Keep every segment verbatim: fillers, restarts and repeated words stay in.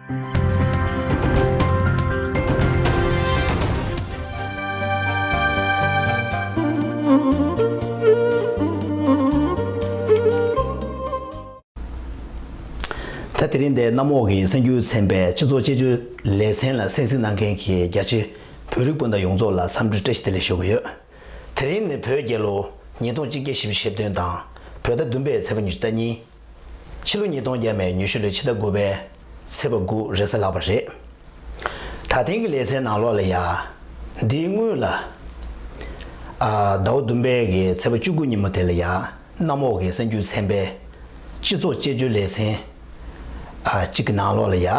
ད་དེ་རིང་འདིར་གནམ་འོག་གི་གསར་འགྱུར་ཚན་པའི་སྤྱི་ཚོགས་དཔྱད་བརྗོད་ལེ་ཚན་ལ་གསན་གཟིགས་གནང་མཁན་གྱི་རྒྱ་ཆེ་བོད་རིགས་སྤུན་ཟླ་ཡོངས་རྫོགས་ལ་འཚམས་འདྲི་བཀྲ་ཤིས་བདེ་ལེགས་ཞུ་གི་ཡོད། དེ་རིང་ནི་བོད་རྒྱལ་ལོ་ཉིས་སྟོང་གཅིག་བརྒྱ་བཞི་བཅུ་ཞེ་བདུན་དང་བོད་ཟླ་བདུན་པའི་ཚེས་པ་ཉི་ཤུ་རྩ་གཉིས། ཕྱི་ལོ་ཉིས་སྟོང་བརྒྱ་མེད་ཉི་ཤུ་ལོའི་ཕྱི་ཟླ་དགུ་པའི་ཚེས་པ་དགུ་རེས་གཟའ་ལྷག་པ་རེད། ད་ཐེངས་ཀྱི་ལེ་ཚན་ནང་ལོགས་ལ་ཡ། འདིའི་སྔོན་ལ། ཨ། ཟླ་བ་བདུན་པའི་གི་ཚེས་པ་བཅུ་དགུ་ཉིན་མོ་དེ་ལ་ཡ། གནམ་འོག་གི་གསར་འགྱུར་ཚན་པའི་སྤྱི་ཚོགས་དཔྱད་བརྗོད་ལེ་ཚན། ཨ། གཅིག་གི་ནང་ལོགས་ལ་ཡ།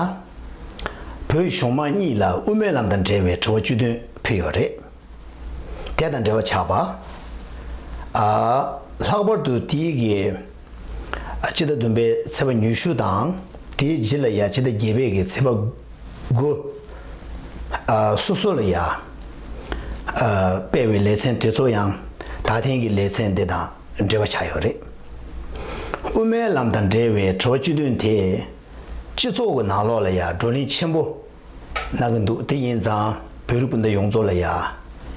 བོད་གཞུང་མང་གཉིས་ལ་དབུ་མའི་ལམ་དང་འབྲེལ་བའི་དྲི་བ་བཅུ་བདུན་ཕུལ་ཡོད་རེད། དེ་དང་འབྲེལ་བ་ཆགས་པ། ཨ། ལྷག་པར་དུ་དེའི་གི། ཨ། སྤྱི་ཟླ་བདུན་པའི་ཚེས་པ་ཉི་ཤུ་དང་། དེའི་རྗེས་ལ་ཡ་སྤྱི་ཟླ་བརྒྱད་པའི་གི་ཚེས་པ་དགུ། ཨ། སོ་སོ་ལ་ཡ། ཨ། སྤེལ་བའི་ལེ་ཚན་དེ་ཚོ་ཡང་ད་ཐེངས་ཀྱི་ལེ་ཚན་འདི་དང་འབྲེལ་བ་ཆགས་ཡོད་རེད། དབུ་མའི་ལམ་དང་འབྲེལ་བའི་དྲི་བ་བཅུ་བདུན་དེ། སྤྱི་ཚོགས་ཀྱི་ནང་ལོགས་ལ་ཡ་བགྲོ་གླེང་ཆེན་པོ་གནང་གི་འདུག་དེ་ཡིན་ཙང་བོད་རིགས་སྤུན་ཟླ་ཡོངས་རྫོགས་ལ་ཡ་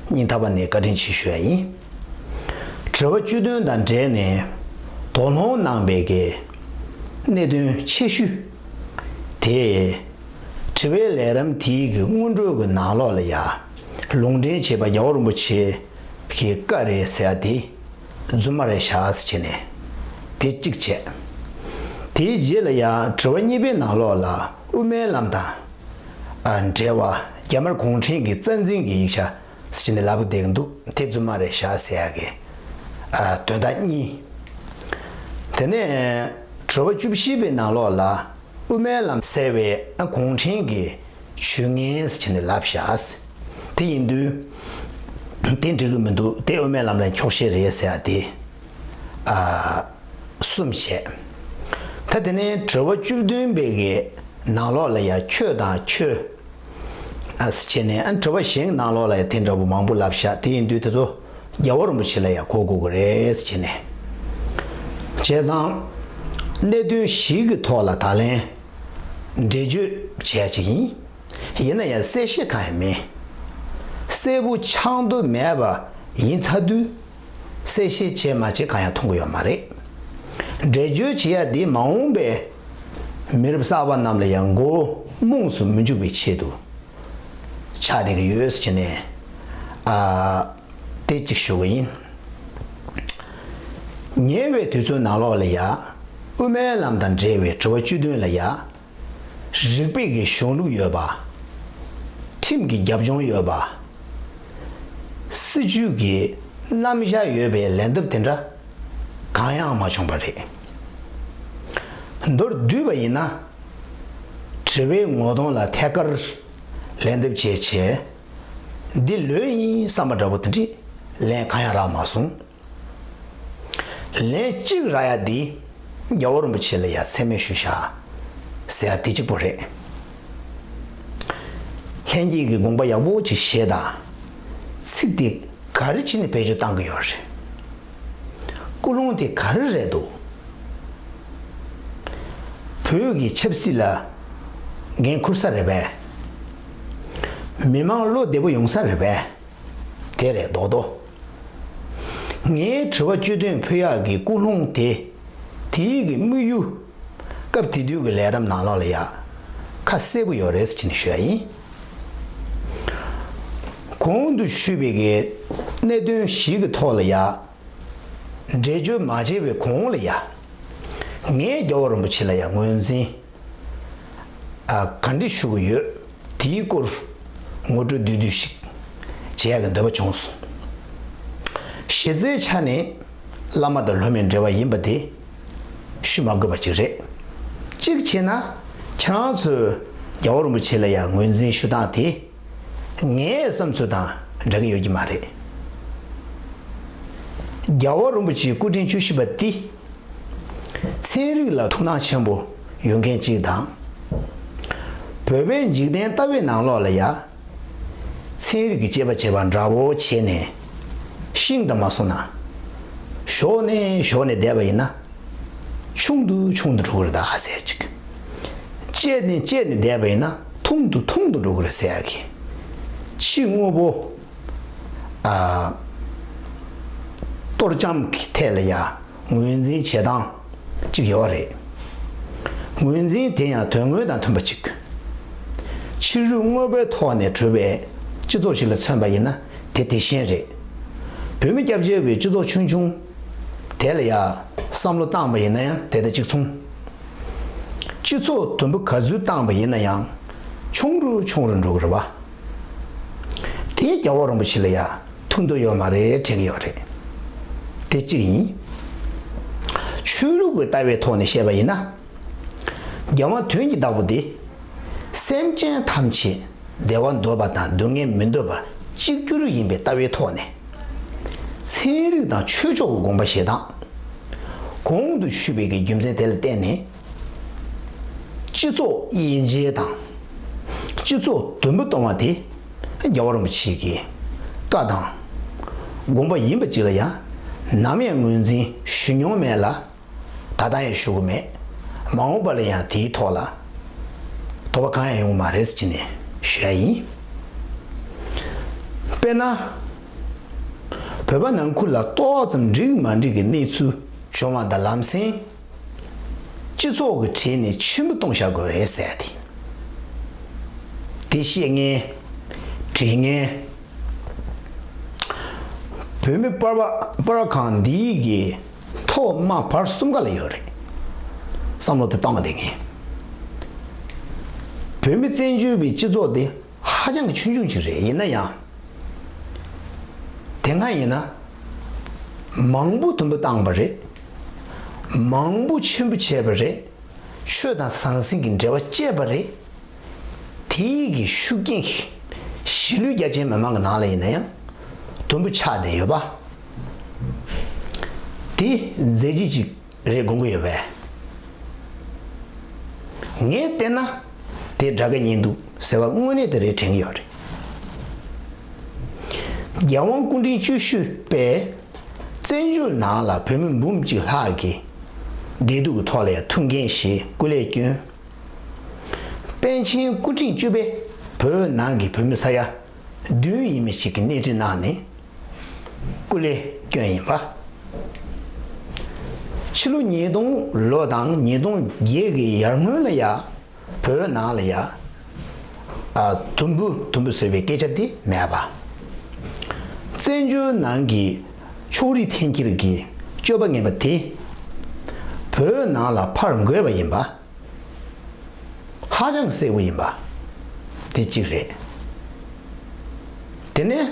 སྙིང་ཐག་པ་ནས་བཀའ་དྲིན་ཆེ་ཞུ་ཡ་ཡིན། དྲི་བ་བཅུ་བདུན་དང་འབྲེལ་ནས་དོགས་སློང་གནང་པའི་གི་གནད་དོན་ཆེ་ཤོས་དེ། དྲི་བའི་ལས་རིམ་དེའི་གི་སྔོན་འགྲོའི་གི་ནང་ལོགས་ལ་ཡ་ལུང་འདྲེན་བྱས་པ་རྒྱལ་བ་རིན་པོ་ཆེ་གི་བཀའ་རེད་ཟེར་ཡ་དེ་རྫུན་མ་རེད་ཤག་ཟེར་བྱས་ནས་དེ་གཅིག་བྱས། དེའི་རྗེས་ལ་ཡ་དྲི་བ་གཉིས་པའི་ནང་ལོགས་ལ་དབུ་མའི་ལམ་དང་། ཨ། འབྲེལ་བ། རྒྱ་དམར་གུང་ཁྲན་གྱི་རྩ་འཛིན་གྱི་ཡིག་ཆ་ཟེར་ནས་ལབ་བསྡད་ཀྱི་འདུག་དེ་རྫུན་མ་རེད་ཤག་ཟེར་ཡ་གི། ཨ། དོན་དག་གཉིས། དེ་ནས་དྲི་བ་བཅུ་བཞི་པའི་ནང་ལོགས་ལ་དབུ་མའི་ལམ་ཟེར་བའི། ཨ། གུང་ཁྲན་གྱི་ཇུས་ངན་ཟེར་ནས་ལབ་ཤག་དེ་ཡིན་དུས། དེ་འགྲིག་གི་མི་འདུག་དེ་དབུ་མའི་ལམ་ལ་འཁྱོག་བཤད་རེད་ཟེར་ཡ་དེ། ཨ། གསུམ་བྱས། ད་དེ་ནས་དྲི་བ་བཅུ་བདུན་པའི་གི་ནང་ལོགས་ལ་ཡ་ཁྱོད་དང་ཁྱོད། ཨ། ཟེར་བྱས་ནས། ཨ། དྲི་བ་གཞན་གྱི་ནང་ལོགས་ལ་ཡ་དེ་འདྲ་བོ་མང་པོ་ལབ་ཤག་དེ་ཡིན་དུས་དེ་ཚོ་རྒྱལ་བ་རིན་པོ་ཆེ་ལ་ཡ་གོ་དགོས་ཀྱི་རེད་ཟེར་བྱས་ནས། བྱས་ཙང་། གནད་དོན་བཞི་གི་ཐོག་ལ་ད་ལན་འགྲེལ་བརྗོད་བྱས་ཅིག་ཡིན། ཡིན་ན་ཡང་གསལ་བཤད་གང་ཡང་མེད། གསལ་པོ་ཆགས་འདོད་མེད་པ་ཡིན་ཚར་དུས། གསལ་བཤད་བྱས་མ་བྱས་གང་ཡང་མཐོང་གི་ཡོད་མ་རེད། འགྲེལ་བརྗོད་བྱེད་ཡ་འདི་མ་འོངས་པའི་མི་རབས་གསར་པ་རྣམས་ལ་ཡང་མགོ་རྨོངས་སུ་མི་འཇུག་པའི་ཆེད་དུ་ཆགས་བསྡད་ཀྱི་ཡོད་ཟེར་ནས། ཨ། དེ་གཅིག་ཞུ་གི་ཡིན། ཉེ་བའི་དུས་ཚོད་ནང་ལོགས་ལ་ཡ། དབུ་མའི་ལམ་དང་འབྲེལ་བའི་དྲི་བ་བཅུ་བདུན་ལ་ཡ། རིགས་པའི་གི་གཞུང་ལུགས་ཡོད་པ། ཁྲིམས་ཀྱི་རྒྱབ་ལྗོངས་ཡོད་པ། སྲིད་ཇུས་ཀྱི་རྣམ་གཞག་ཡོད་པའི་ལན་འདེབས་དེ་འདྲ་གང་ཡང་མ་བྱུང་བ་རེད། མདོར་བསྡུས་པ་ཡིན་ན། དྲི་བའི་ངོ་གདོང་ལ་ཐད་ཀར་ལན་འདེབས་བྱས་བྱས། འདི་ལོས་ཡིན་བསམ་པ་འདྲ་པོ་དེ་འདྲའི་ལན་གང་ཡང་རག་མ་སོང་། ལན་གཅིག་རག་ཡ་འདི་རྒྱལ་བ་རིན་པོ་ཆེ་ལ་ཡ་མཚན་སྨད་ཞུས་ཤག་ཟེར་ཡ་འདི་གཅིག་པོ་རེད། ལྷན་རྒྱས་ཀྱིས་དགོངས་པ་ཡག་པོ་ཅིག་བཞེས་དང་། ཚིག་འདི་ག་རེ་བྱས་ནས་བེད་སྤྱོད་བཏང་གི་ཡོད་རེད། ཀུན་སློང་དེ་ག་རེ་རེད་འདུག་བོད་ཀྱི་ཆབ་སྲིད་ལ་འགན་འཁུར་ས་རེད་པས། མི་མང་བློ་བདེ་པོ་ཡོང་ས་རེད་པས། དེ་རེད་རྡོག་རྡོག་ངའི་དྲི་བ་བཅུ་བདུན་ཕུལ་ཡག་གི་ཀུན་སློང་དེ། དེའི་གི་དམིགས་ཡུལ། སྐབས་དེ་དུས་ཀྱི་ལས་རིམ་ནང་ལོགས་ལ་ཡ། ཁ་གསལ་པོ་ཡོད་རེད་ཟེར་ནས་ཞུ་ཡ་ཡིན། གོང་དུ་ཞུས་པའི་གི་གནད་དོན་བཞི་གི་ཐོག་ལ་ཡ། འགྲེལ་བརྗོད་མ་བྱས་པའི་གོང་ལ་ཡ། ངས་རྒྱལ་བ་རིན་པོ་ཆེ་ལ་ཡ་ངོས་འཛིན། ཨ། ག་འདྲ་ཞུ་གི་ཡོད། དེའི་སྐོར་ངོ་སྤྲོད་བསྡུས་བསྡུས་ཤིག་བྱེད་ཡག་གི་འདོད་པ་བྱུང་སོང་། གཞི་རྩའི་ཆ་ནས་བླ་མ་དང་སློབ་མའི་འབྲེལ་བ་ཡིན་པ་དེ་ཞུ་མ་དགོས་པ་ཅིག་རེད། གཅིག་བྱས་ན། ཁྱེད་རང་ཚོས་རྒྱལ་བ་རིན་པོ་ཆེ་ལ་ཡ་ངོས་འཛིན་ཞུ་སྟངས་དེ། ངའི་བསམ་ཚུལ་དང་འདྲ་གི་ཡོད་ཀྱི་མ་རེད། རྒྱལ་བ་རིན་པོ་ཆེའི་སྐུ་ཕྲེང་བཅུ་བཞི་པ་འདི། ཚན་རིག་ལ་ཐུགས་སྣང་ཆེན་པོ་ཡོད་མཁན་གཅིག་དང་། བོད་པའི་འཇིག་རྟེན་ལྟ་བའི་ནང་ལོགས་ལ་ཡ། ཚན་རིག་གི་དཔྱད་པ་བྱེད་པ་འདྲ་བོ་བྱས་ནས། ཤིང་དང་མ་སོང་ན། ཞོག་ནས་ཞོག་ནས་བསྡད་པ་ཡིན་ན། ཆུང་དུ་ཆུང་དུ་འགྲོ་གི་རེད་ད་ཟེར་ཅིག་བཅད་ནས་བཅད་ནས་བསྡད་པ་ཡིན་ན་ཐུང་དུ་ཐུང་དུ་འགྲོ་གི་རེད་ཟེར་ཡ་གི། ཕྱི་དངོས་པོ། ཨ། གཏོར་བཅོམ་གྱི་ཐད་ལ་ཡ་ངོས་འཛིན་བྱེད་སྟངས་གཅིག་ཡོད་རེད། ངོས་འཛིན་དེ་ཡང་དོན་དངོས་དང་མཐུན་པ་གཅིག། ཕྱི་རོལ་དངོས་པོའི་ཐོག་ནས་གྲུབ་པའི་སྤྱི་ཚོགས་ཤིག་ལ་མཚོན་པ་ཡིན་ན་དེ་དེ་བཞིན་རེད། བོད་མི་སྐྱབས་བཅོལ་བའི་སྤྱི་ཚོགས་ཆུང་ཆུང་དེ་ལ་ཡ་བསམ་བློ་བཏང་པ་ཡིན་ན་ཡང་དེ་དང་གཅིག་མཚུངས། སྤྱི་ཚོགས་དུམ་བུ་ག་ཚོད་བཏང་པ་ཡིན་ན་ཡང་ཆུང་རུ་ཆུང་རུ་འགྲོ་གི་རེད་བ། དེ་རྒྱལ་བ་རིན་པོ་ཆེ་ལ་ཡ་ཐུགས་འདོད་ཡོད་མ་རེད་དྲན་གྱི་ཡོད་རེད། དེ་གཅིག་ཡིན། ཆོས་ལུགས་ཀྱི་ལྟ་བའི་ཐོག་ནས་བཤད་པ་ཡིན་ན། རྒྱལ་བ་དོན་གྱི་བདག་པོ་དེ། སེམས་ཅན་ཐམས་ཅད་བདེ་བ་འདོད་པ་དང་སྡུག་བསྔལ་མི་འདོད་པ་གཅིག་གྱུར་ཡིན་པའི་ལྟ་བའི་ཐོག་ནས། ཚན་རིག་དང་ཆོས་ཕྱོགས་ཀྱི་དགོངས་པ་བཞེས་སྟངས། གོང་དུ་ཞུས་པའི་གི་རྒྱུ་མཚན་དེ་ལ་བརྟེན་ནས། སྤྱི་ཚོགས་དབྱེ་འབྱེད་དང་། སྤྱི་ཚོགས་དུམ་བུ་གཏོང་བ་དེ། རྒྱལ་བ་རིན་པོ་ཆེ་གི་བཀའ་དང་། དགོངས་པ་ཡིན་པ་ཅིག་ལ་ཡང་ནམ་ཡང་ངོས་འཛིན་ཞུ་མྱོང་མེད་ལ། ད་ལྟ་ཡང་ཞུ་གི་མེད། མ་འོངས་པ་ལ་ཡང་དེའི་ཐོག་ལ་དོགས་པ་གང་ཡང་ཡོང་གི་མ་རེད་ཟེར་ནས་ཞུ་ཡ་ཡིན། དཔེར་ན། བོད་པ་ནང་ཁུལ་ལ་ཏོག་ཙམ་འགྲིག་མ་འགྲིག་གི་གནས་ཚུལ་བྱུང་བ་དང་ལམ་སེང་། སྤྱི་ཚོགས་ཀྱི་གྲས་ནས་ཆེན་པོ་གཏོང་བཞག་དགོས་རེད་ཟེར་ཏེ། དེ་བཤད་མཁན། འབྲི་མཁན། བོད་མི་པར་པ་པར་ཁང་འདིའི་གི་ཐོག་མ་བར་གསུམ་ཀ་ལ་ཡོད་རེད། བསམ་བློ་དེ་བཏང་བ་དེ་ངས། བོད་མི་བཙན་བྱོལ་བའི་སྤྱི་ཚོགས་དེ་ཧ་ཅང་གི་ཆུང་ཆུང་ཅིག་རེད། ཡིན་ན་ཡང་། དེ་སྔ་ཡིན་ན། མང་པོ་དུམ་བུ་བཏང་བ་རེད། མང་པོ་ཆེན་པོ་བྱས་པ་རེད། ཆོས་དང་ཟང་ཟིང་གི་འབྲེལ་བ་བཅད་པ་རེད། དེའི་གི་ཤུགས་རྐྱེན་གྱིས་གཞིས་ལུས་རྒྱ་ཆེའི་མི་མང་གི་ནང་ལ་ཡིན་ན་ཡང་དུམ་བུ་ཆགས་བསྡད་ཡོད་པ། དེ་མཛད་རྗེས་ཅིག་རེད་དགོངས་ཀྱི་ཡོད་པས། ངས་བལྟས་ན་དེ་དགྲ་དགའ་གཉེན་སྡུག་ཟེར་བ་དངོས་གནས་དེ་རེད་དྲན་གྱི་ཡོད་རེད། རྒྱལ་དབང་སྐུ་ཕྲེང་བཅུ་བཞི་པས་བཙན་བྱོལ་ནང་ལ་བོད་མི་འབུམ་གཅིག་ལྷག་གི་བདེ་སྡུག་གི་ཐོག་ལ་ཡང་ཐུགས་འགན་བཞེས་སྐུ་ལས་བསྐྱོན། པཎ་ཆེན་སྐུ་ཕྲེང་བཅུ་པས་བོད་ནང་གི་བོད་མི་ས་ཡ་བདུན་ཡས་མས་ཤིག་གི་སྣེ་ཁྲིད་གནང་ནས་སྐུ་ལས་བསྐྱོན་ཡིན་པ། ཕྱི་ལོ་ཉིས་སྟོང་ལོ་དང་ཉིས་སྟོང་བརྒྱད་ཀྱི་ཡར་སྔོན་ལ་ཡ་བོད་ནང་ལ་ཡ་ཨ་དུམ་བུ་དུམ་བུ་ཟེར་བའི་སྐད་ཆ་འདི་མེད་པ། བཙན་བྱོལ་ནང་གི་ཕྱོགས་རིས་འཐེན་འཁྱེར་གྱི་སྤྱོད་པ་ངན་པ་དེ་བོད་ནང་ལ་ཕར་འགོས་པ་ཡིན་པ། ཧ་ཅང་གསལ་པོ་ཡིན་པ། དེ་གཅིག་རེད། དེ་ནས་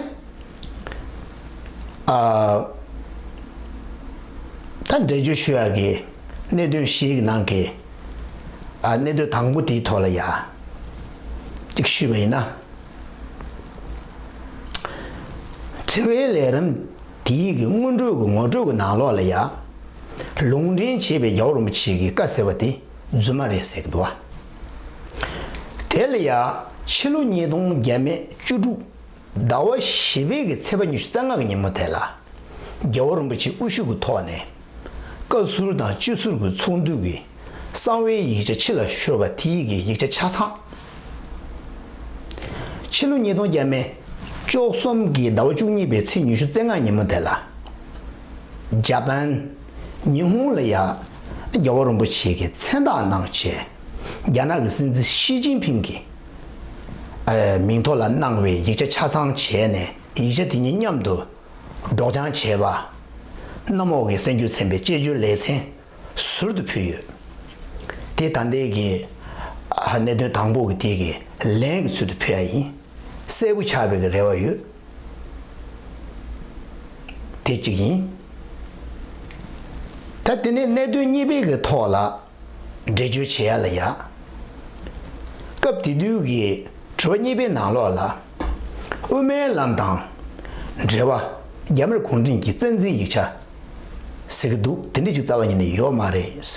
ཨ་ད་འགྲེལ་བརྗོད་ཞུ་ཡག་གི་གནད་དོན་བཞི་གི་ནང་གི་ཨ་གནད་དོན་དང་པོ་དེའི་ཐོག་ལ་ཡ་གཅིག་ཞུས་པ་ཡིན་ན། དྲི་བའི་ལས་རིམ་དེའི་གི་སྔོན་འགྲོའི་གི་ངོ་སྤྲོད་ཀྱི་ནང་ལོགས་ལ་ཡ། ལུང་འདྲེན་བྱས་པའི་རྒྱལ་བ་རིན་པོ་ཆེ་གི་བཀའ་ཟེར་བ་དེ་རྫུན་མ་རེད་ཟེར་གི་འདུག་བ། དེ་ལ་ཡ་ཕྱི་ལོ་ཉིས་སྟོང་བརྒྱ་མེད་བཅུ་དྲུག་ཟླ་བ་བཞི་པའི་གི་ཚེས་པ་ཉི་ཤུ་རྩ་ལྔ་གི་ཉིན་མོ་དེ་ལ། རྒྱལ་བ་རིན་པོ་ཆེ་དབུ་བཞུགས་ཀྱི་ཐོག་ནས་བཀའ་ཟུར་དང་སྤྱི་ཟུར་གྱི་ཚོགས་འདུ་གི་གསང་བའི་ཡིག་ཆ་ཕྱི་ལ་ཤོར་བ་དེའི་གི་ཡིག་ཆ་ཆ་ཚང་། ཕྱི་ལོ་ཉིས་སྟོང་བརྒྱ་མེད་བཅུ་གསུམ་གྱི་ཟླ་བ་བཅུ་གཉིས་པའི་ཚེས་ཉི་ཤུ་རྩ་ལྔ་ཉིན་མོ་དེ་ལ། ཇ་པན། ཉི་ཧོང་ལ་ཡ་རྒྱལ་བ་རིན་པོ་ཆེ་གི་མཚན་རྟགས་གནང་བྱས། རྒྱ་ནག་གི་སྲིད་འཛིན་ཞི་ཅིན་ཕིང་གི་ཨ་མིང་ཐོག་ལ་གནང་བའི་ཡིག་ཆ་ཆ་ཚང་བྱས་ནས་ཡིག་ཆ་དེ་གཉིས་མཉམ་དུ་སྒྲོག་སྦྱང་བྱས་པ། གནམ་འོག་གི་གསར་འགྱུར་ཚན་པའི་དཔྱད་བརྗོད་ལེ་ཚན་ཟུར་དུ་ཕུལ་ཡོད། དེ་ད་ལྟའི་གི་ཨ་གནད་དོན་དང་པོ་གི་དེ་གི་ལན་གྱི་ཚུལ་དུ་ཕུལ་ཡ་ཡིན། གསལ་པོ་ཆགས་པའི་གི་རེ་བ་ཡོད། དེ་གཅིག་ཡིན། ད་དེ་ནས་གནད་དོན་གཉིས་པའི་གི་ཐོག་ལ། འགྲེལ་བརྗོད་བྱེད་ཡ་ལ་ཡ། སྐབས་དེ་དུས་ཀྱི་དྲི་བ་གཉིས་པའི་ནང་ལོགས་ལ། དབུ་མའི་ལམ་དང་འབྲེལ་བ་རྒྱ་དམར་གུང་ཁྲན་གྱི་རྩ་འཛིན་ཡིག་ཆ་ཟེར་གྱི་འདུག་དེ་འདྲ་ཅིག་རྩ་བ་ཉིད་ནས་ཡོད་མ་རེད། བྱས་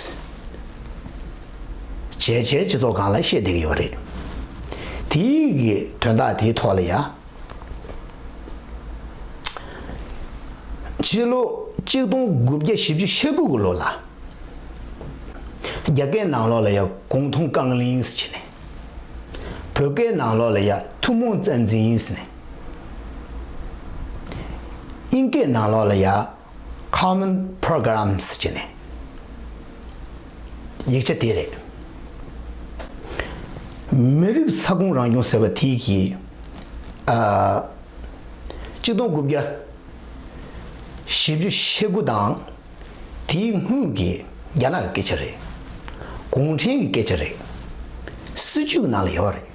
བྱས་སྤྱི་ཚོགས་སྒང་ལ་བཤད་བསྡད་ཀྱི་ཡོད་རེད། དེའི་གི་དོན་དག་དེའི་ཐོག་ལ་ཡ། ཕྱི་ལོ་གཅིག་སྟོང་དགུ་བརྒྱ་བཞི་བཅུ་ཞེ་དགུ་གི་ལོ་ལ། རྒྱ་སྐད་ནང་ལོགས་ལ་ཡ་གུང་ཐུང་རྐང་གླིང་ཟེར་བྱས་ནས། བོད་སྐད་ནང་ལོགས་ལ་ཡ་ཐུན་མོང་རྩ་འཛིན་ཟེར་ནས། དབྱིན་སྐད་ནང་ལོགས་ལ་ཡ་Common Program ཟེར་བྱས་ནས། ཡིག་ཆ་དེ་རེད། མི་རིགས་ས་ཁོངས་རང་སྐྱོང་ཟེར་བ་དེ་གི་ཨ་གཅིག་སྟོང་དགུ་བརྒྱ་བཞི་བཅུ་ཞེ་དགུ་དང་། དེའི་སྔོན་གྱི་རྒྱ་ནག་གི་སྐད་ཆ་རེད། གུང་ཁྲན་གྱི་སྐད་ཆ་རེད། སྲིད་བྱུས་ཀྱི་ནང་ལ་ཡོད་རེད།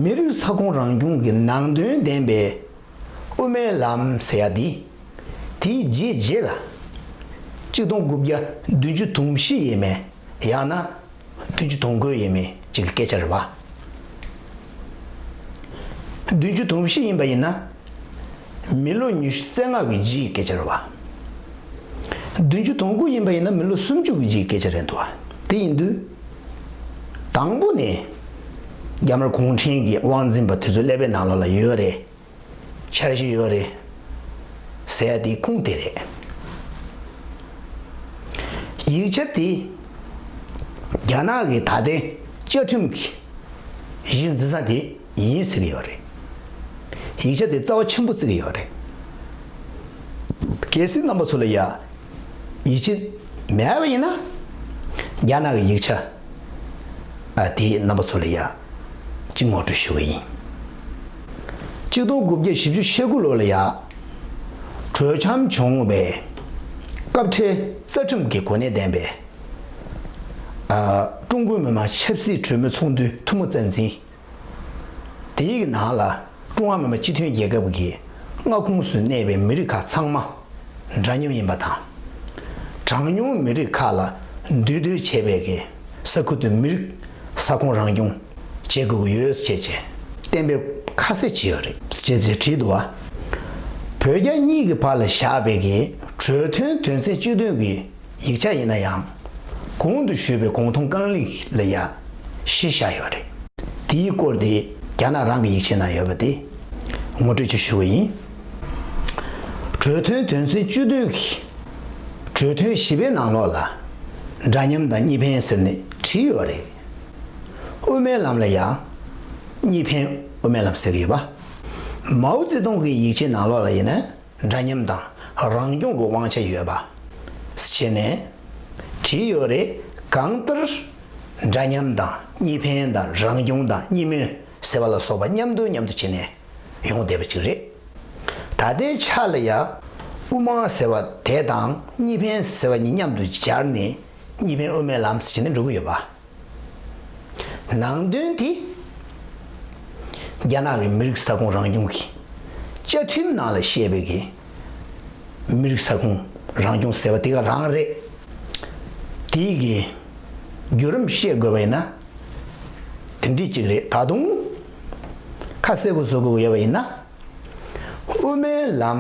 མི་རིགས་ས་ཁོངས་རང་སྐྱོང་གི་ནང་དོན་ལྡན་པའི་དབུ་མའི་ལམ་ཟེར་ཡ་འདི། དེའི་རྗེས་རྗེས་ལ་གཅིག་སྟོང་དགུ་བརྒྱ་བདུན་ཅུ་དོན་བཞི་ཡས་མས་ཡང་ན་བདུན་ཅུ་དོན་དགུ་ཡས་མས་ཅིག་གི་སྐད་ཆ་རེད་བ། བདུན་ཅུ་དོན་བཞི་ཡིན་པ་ཡིན་ན། མི་ལོ་ཉི་ཤུ་རྩ་ལྔ་གི་རྗེས་ཀྱི་སྐད་ཆ་རེད་བ། བདུན་ཅུ་དོན་དགུ་ཡིན་པ་ཡིན་ན་མི་ལོ་སུམ་ཅུ་གི་རྗེས་ཀྱི་སྐད་ཆ་རེད་འདུག་བ། དེ་ཡིན་དུས། དང་པོ་ནས། རྒྱ་དམར་གུང་ཁྲན་གྱི་དབང་འཛིན་པ་དེ་ཚོའི་ཀླད་པའི་ནང་ལོགས་ལ་ཡོད་རེད། འཆར་གཞི་ཡོད་རེད། ཟེར་ཡ་དེ་ཁུངས་དེ་རེད། ཡིག་ཆ་དེ་རྒྱ་ནག་གི་ད་ལྟའི་བཅའ་ཁྲིམས་ཀྱི་གཞི་འཛིན་ས་དེ་ཡིན་ཟེར་གྱི་ཡོད་རེད། ཡིག་ཆ་དེ་རྩ་བ་ཆེན་པོ་བརྩི་གི་ཡོད་རེད། གལ་སྲིད་རྣམ་པ་ཚོ་ལ་ཡ་ཡིད་ཆེས་མེད་པ་ཡིན་ན། རྒྱ་ནག་གི་ཡིག་ཆ་ཨ་དེ་རྣམ་པ་ཚོ་ལ་ཡ་གཅིག་ངོ་སྤྲོད་ཞུ་གི་ཡིན། གཅིག་སྟོང་དགུ་བརྒྱ་བཞི་བཅུ་ཞེ་དགུ་ལོ་ལ་ཡ་གྲོས་འཆམ་བྱུང་བའི་སྐབས་འཕྲལ་རྩ་ཁྲིམས་ཀྱི་གོ་གནས་ལྡན་པའི་ཨ་ཀྲུང་གོའི་མི་དམངས་ཆབ་སྲིད་གྲོས་མོལ་ཚོགས་འདུའི་ཐུན་མོང་རྩ་འཛིན། དེའི་ནང་ལ་ཀྲུང་ཧྭ་མི་དམངས་སྤྱི་མཐུན་རྒྱལ་ཁབ་ཀྱི་མངའ་ཁོངས་སུ་གནས་པའི་མི་རིགས་ཁག་ཚང་མ་འདྲ་མཉམ་ཡིན་པ་དང་། གྲངས་ཉུང་མི་རིགས་ཁག་ལ་འདུས་སྡོད་བྱས་པའི་གི་ས་ཁུལ་དུ་མི་རིགས་ས་ཁོངས་རང་སྐྱོང་བྱེད་དགོས་ཀྱི་ཡོད་ཅེས་བྱས་གཏན་འབེབས་ཁ་གསལ་བྱས་ཡོད་རེད་ཅེས་བྱས་བྲིས་འདུག་བ། བོད་རྒྱ་གཉིས་ཀྱི་བར་ལ་བཞག་པའི་གི་གྲོས་མཐུན་དོན་ཚན་བཅུ་བདུན་གྱི་ཡིག་ཆ་ཡིན་ན་ཡང་། གོང་དུ་ཞུས་པའི་གུང་ཐུང་རྐང་གླིང་ལ་ཡ་གཞི་བཞག་ཡོད་རེད། དེའི་སྐོར་དེ་རྒྱ་ནག་རང་གི་ཡིག་ཆའི་ནང་ཡོད་པ་དེ་ངོ་སྤྲོད་ཅིག་ཞུ་གི་ཡིན། གྲོས་མཐུན་དོན་ཚན་བཅུ་བདུན་གྱི་གྲོས་མཐུན་བཞི་པའི་ནང་ལོགས་ལ་འདྲ་མཉམ་དང་གཉིས་ཕན་ཟེར་ནས་བྲིས་ཡོད་རེད། དབུ་མའི་ལམ་ལ་ཡང་གཉིས་ཕན་དབུ་མའི་ལམ་ཟེར་གྱི་ཡོད་པ། མའོ་ཙེ་ཏུང་གི་ཡིག་ཆའི་ནང་ལོགས་ལ་ཡིན་ན། འདྲ་མཉམ་དང་རང་སྐྱོང་གི་དབང་ཆ་ཡོད་པ། བྱས་ནས་བྲིས་ཡོད་རེད། གང་ལྟར་འདྲ་མཉམ་དང་གཉིས་ཕན་དང་རང་སྐྱོང་དང་གཉིས་སྨོན་ཟེར་བ་ལ་སོགས་པ་མཉམ་དུ་མཉམ་དུ་བྱས་ནས་ཡོང་བསྡད་པ་ཅིག་རེད། ད་ལྟའི་ཆ་ལ་ཡ་དབུ་མ་ཟེར་བ་དེ་དང་གཉིས་ཕན་ཟེར་བ་གཉིས་མཉམ་དུ་སྦྱར་ནས་གཉིས་ཕན་དབུ་མའི་ལམ་ཟེར་ནས་འགྲོ་གི་ཡོད་པ། ནང་དོན་དེ། རྒྱ་ནག་གི་མི་རིགས་ས་ཁོངས་རང་སྐྱོང་གི་བཅའ་ཁྲིམས་ནང་ལ་བཤད་པའི་གི་མི་རིགས་ས་ཁོངས་རང་སྐྱོང་ཟེར་བ་དེ་ག་རང་རེད། དེའི་གི་བརྒྱུད་རིམ་བཤད་དགོས་པ་ཡིན་ན། དེ་འདྲ་ཅིག་རེད། ད་དུང་ཁ་གསལ་པོ་བཟོ་དགོས་ཀྱི་ཡོད་པ་ཡིན་ན། དབུ་མའི་ལམ་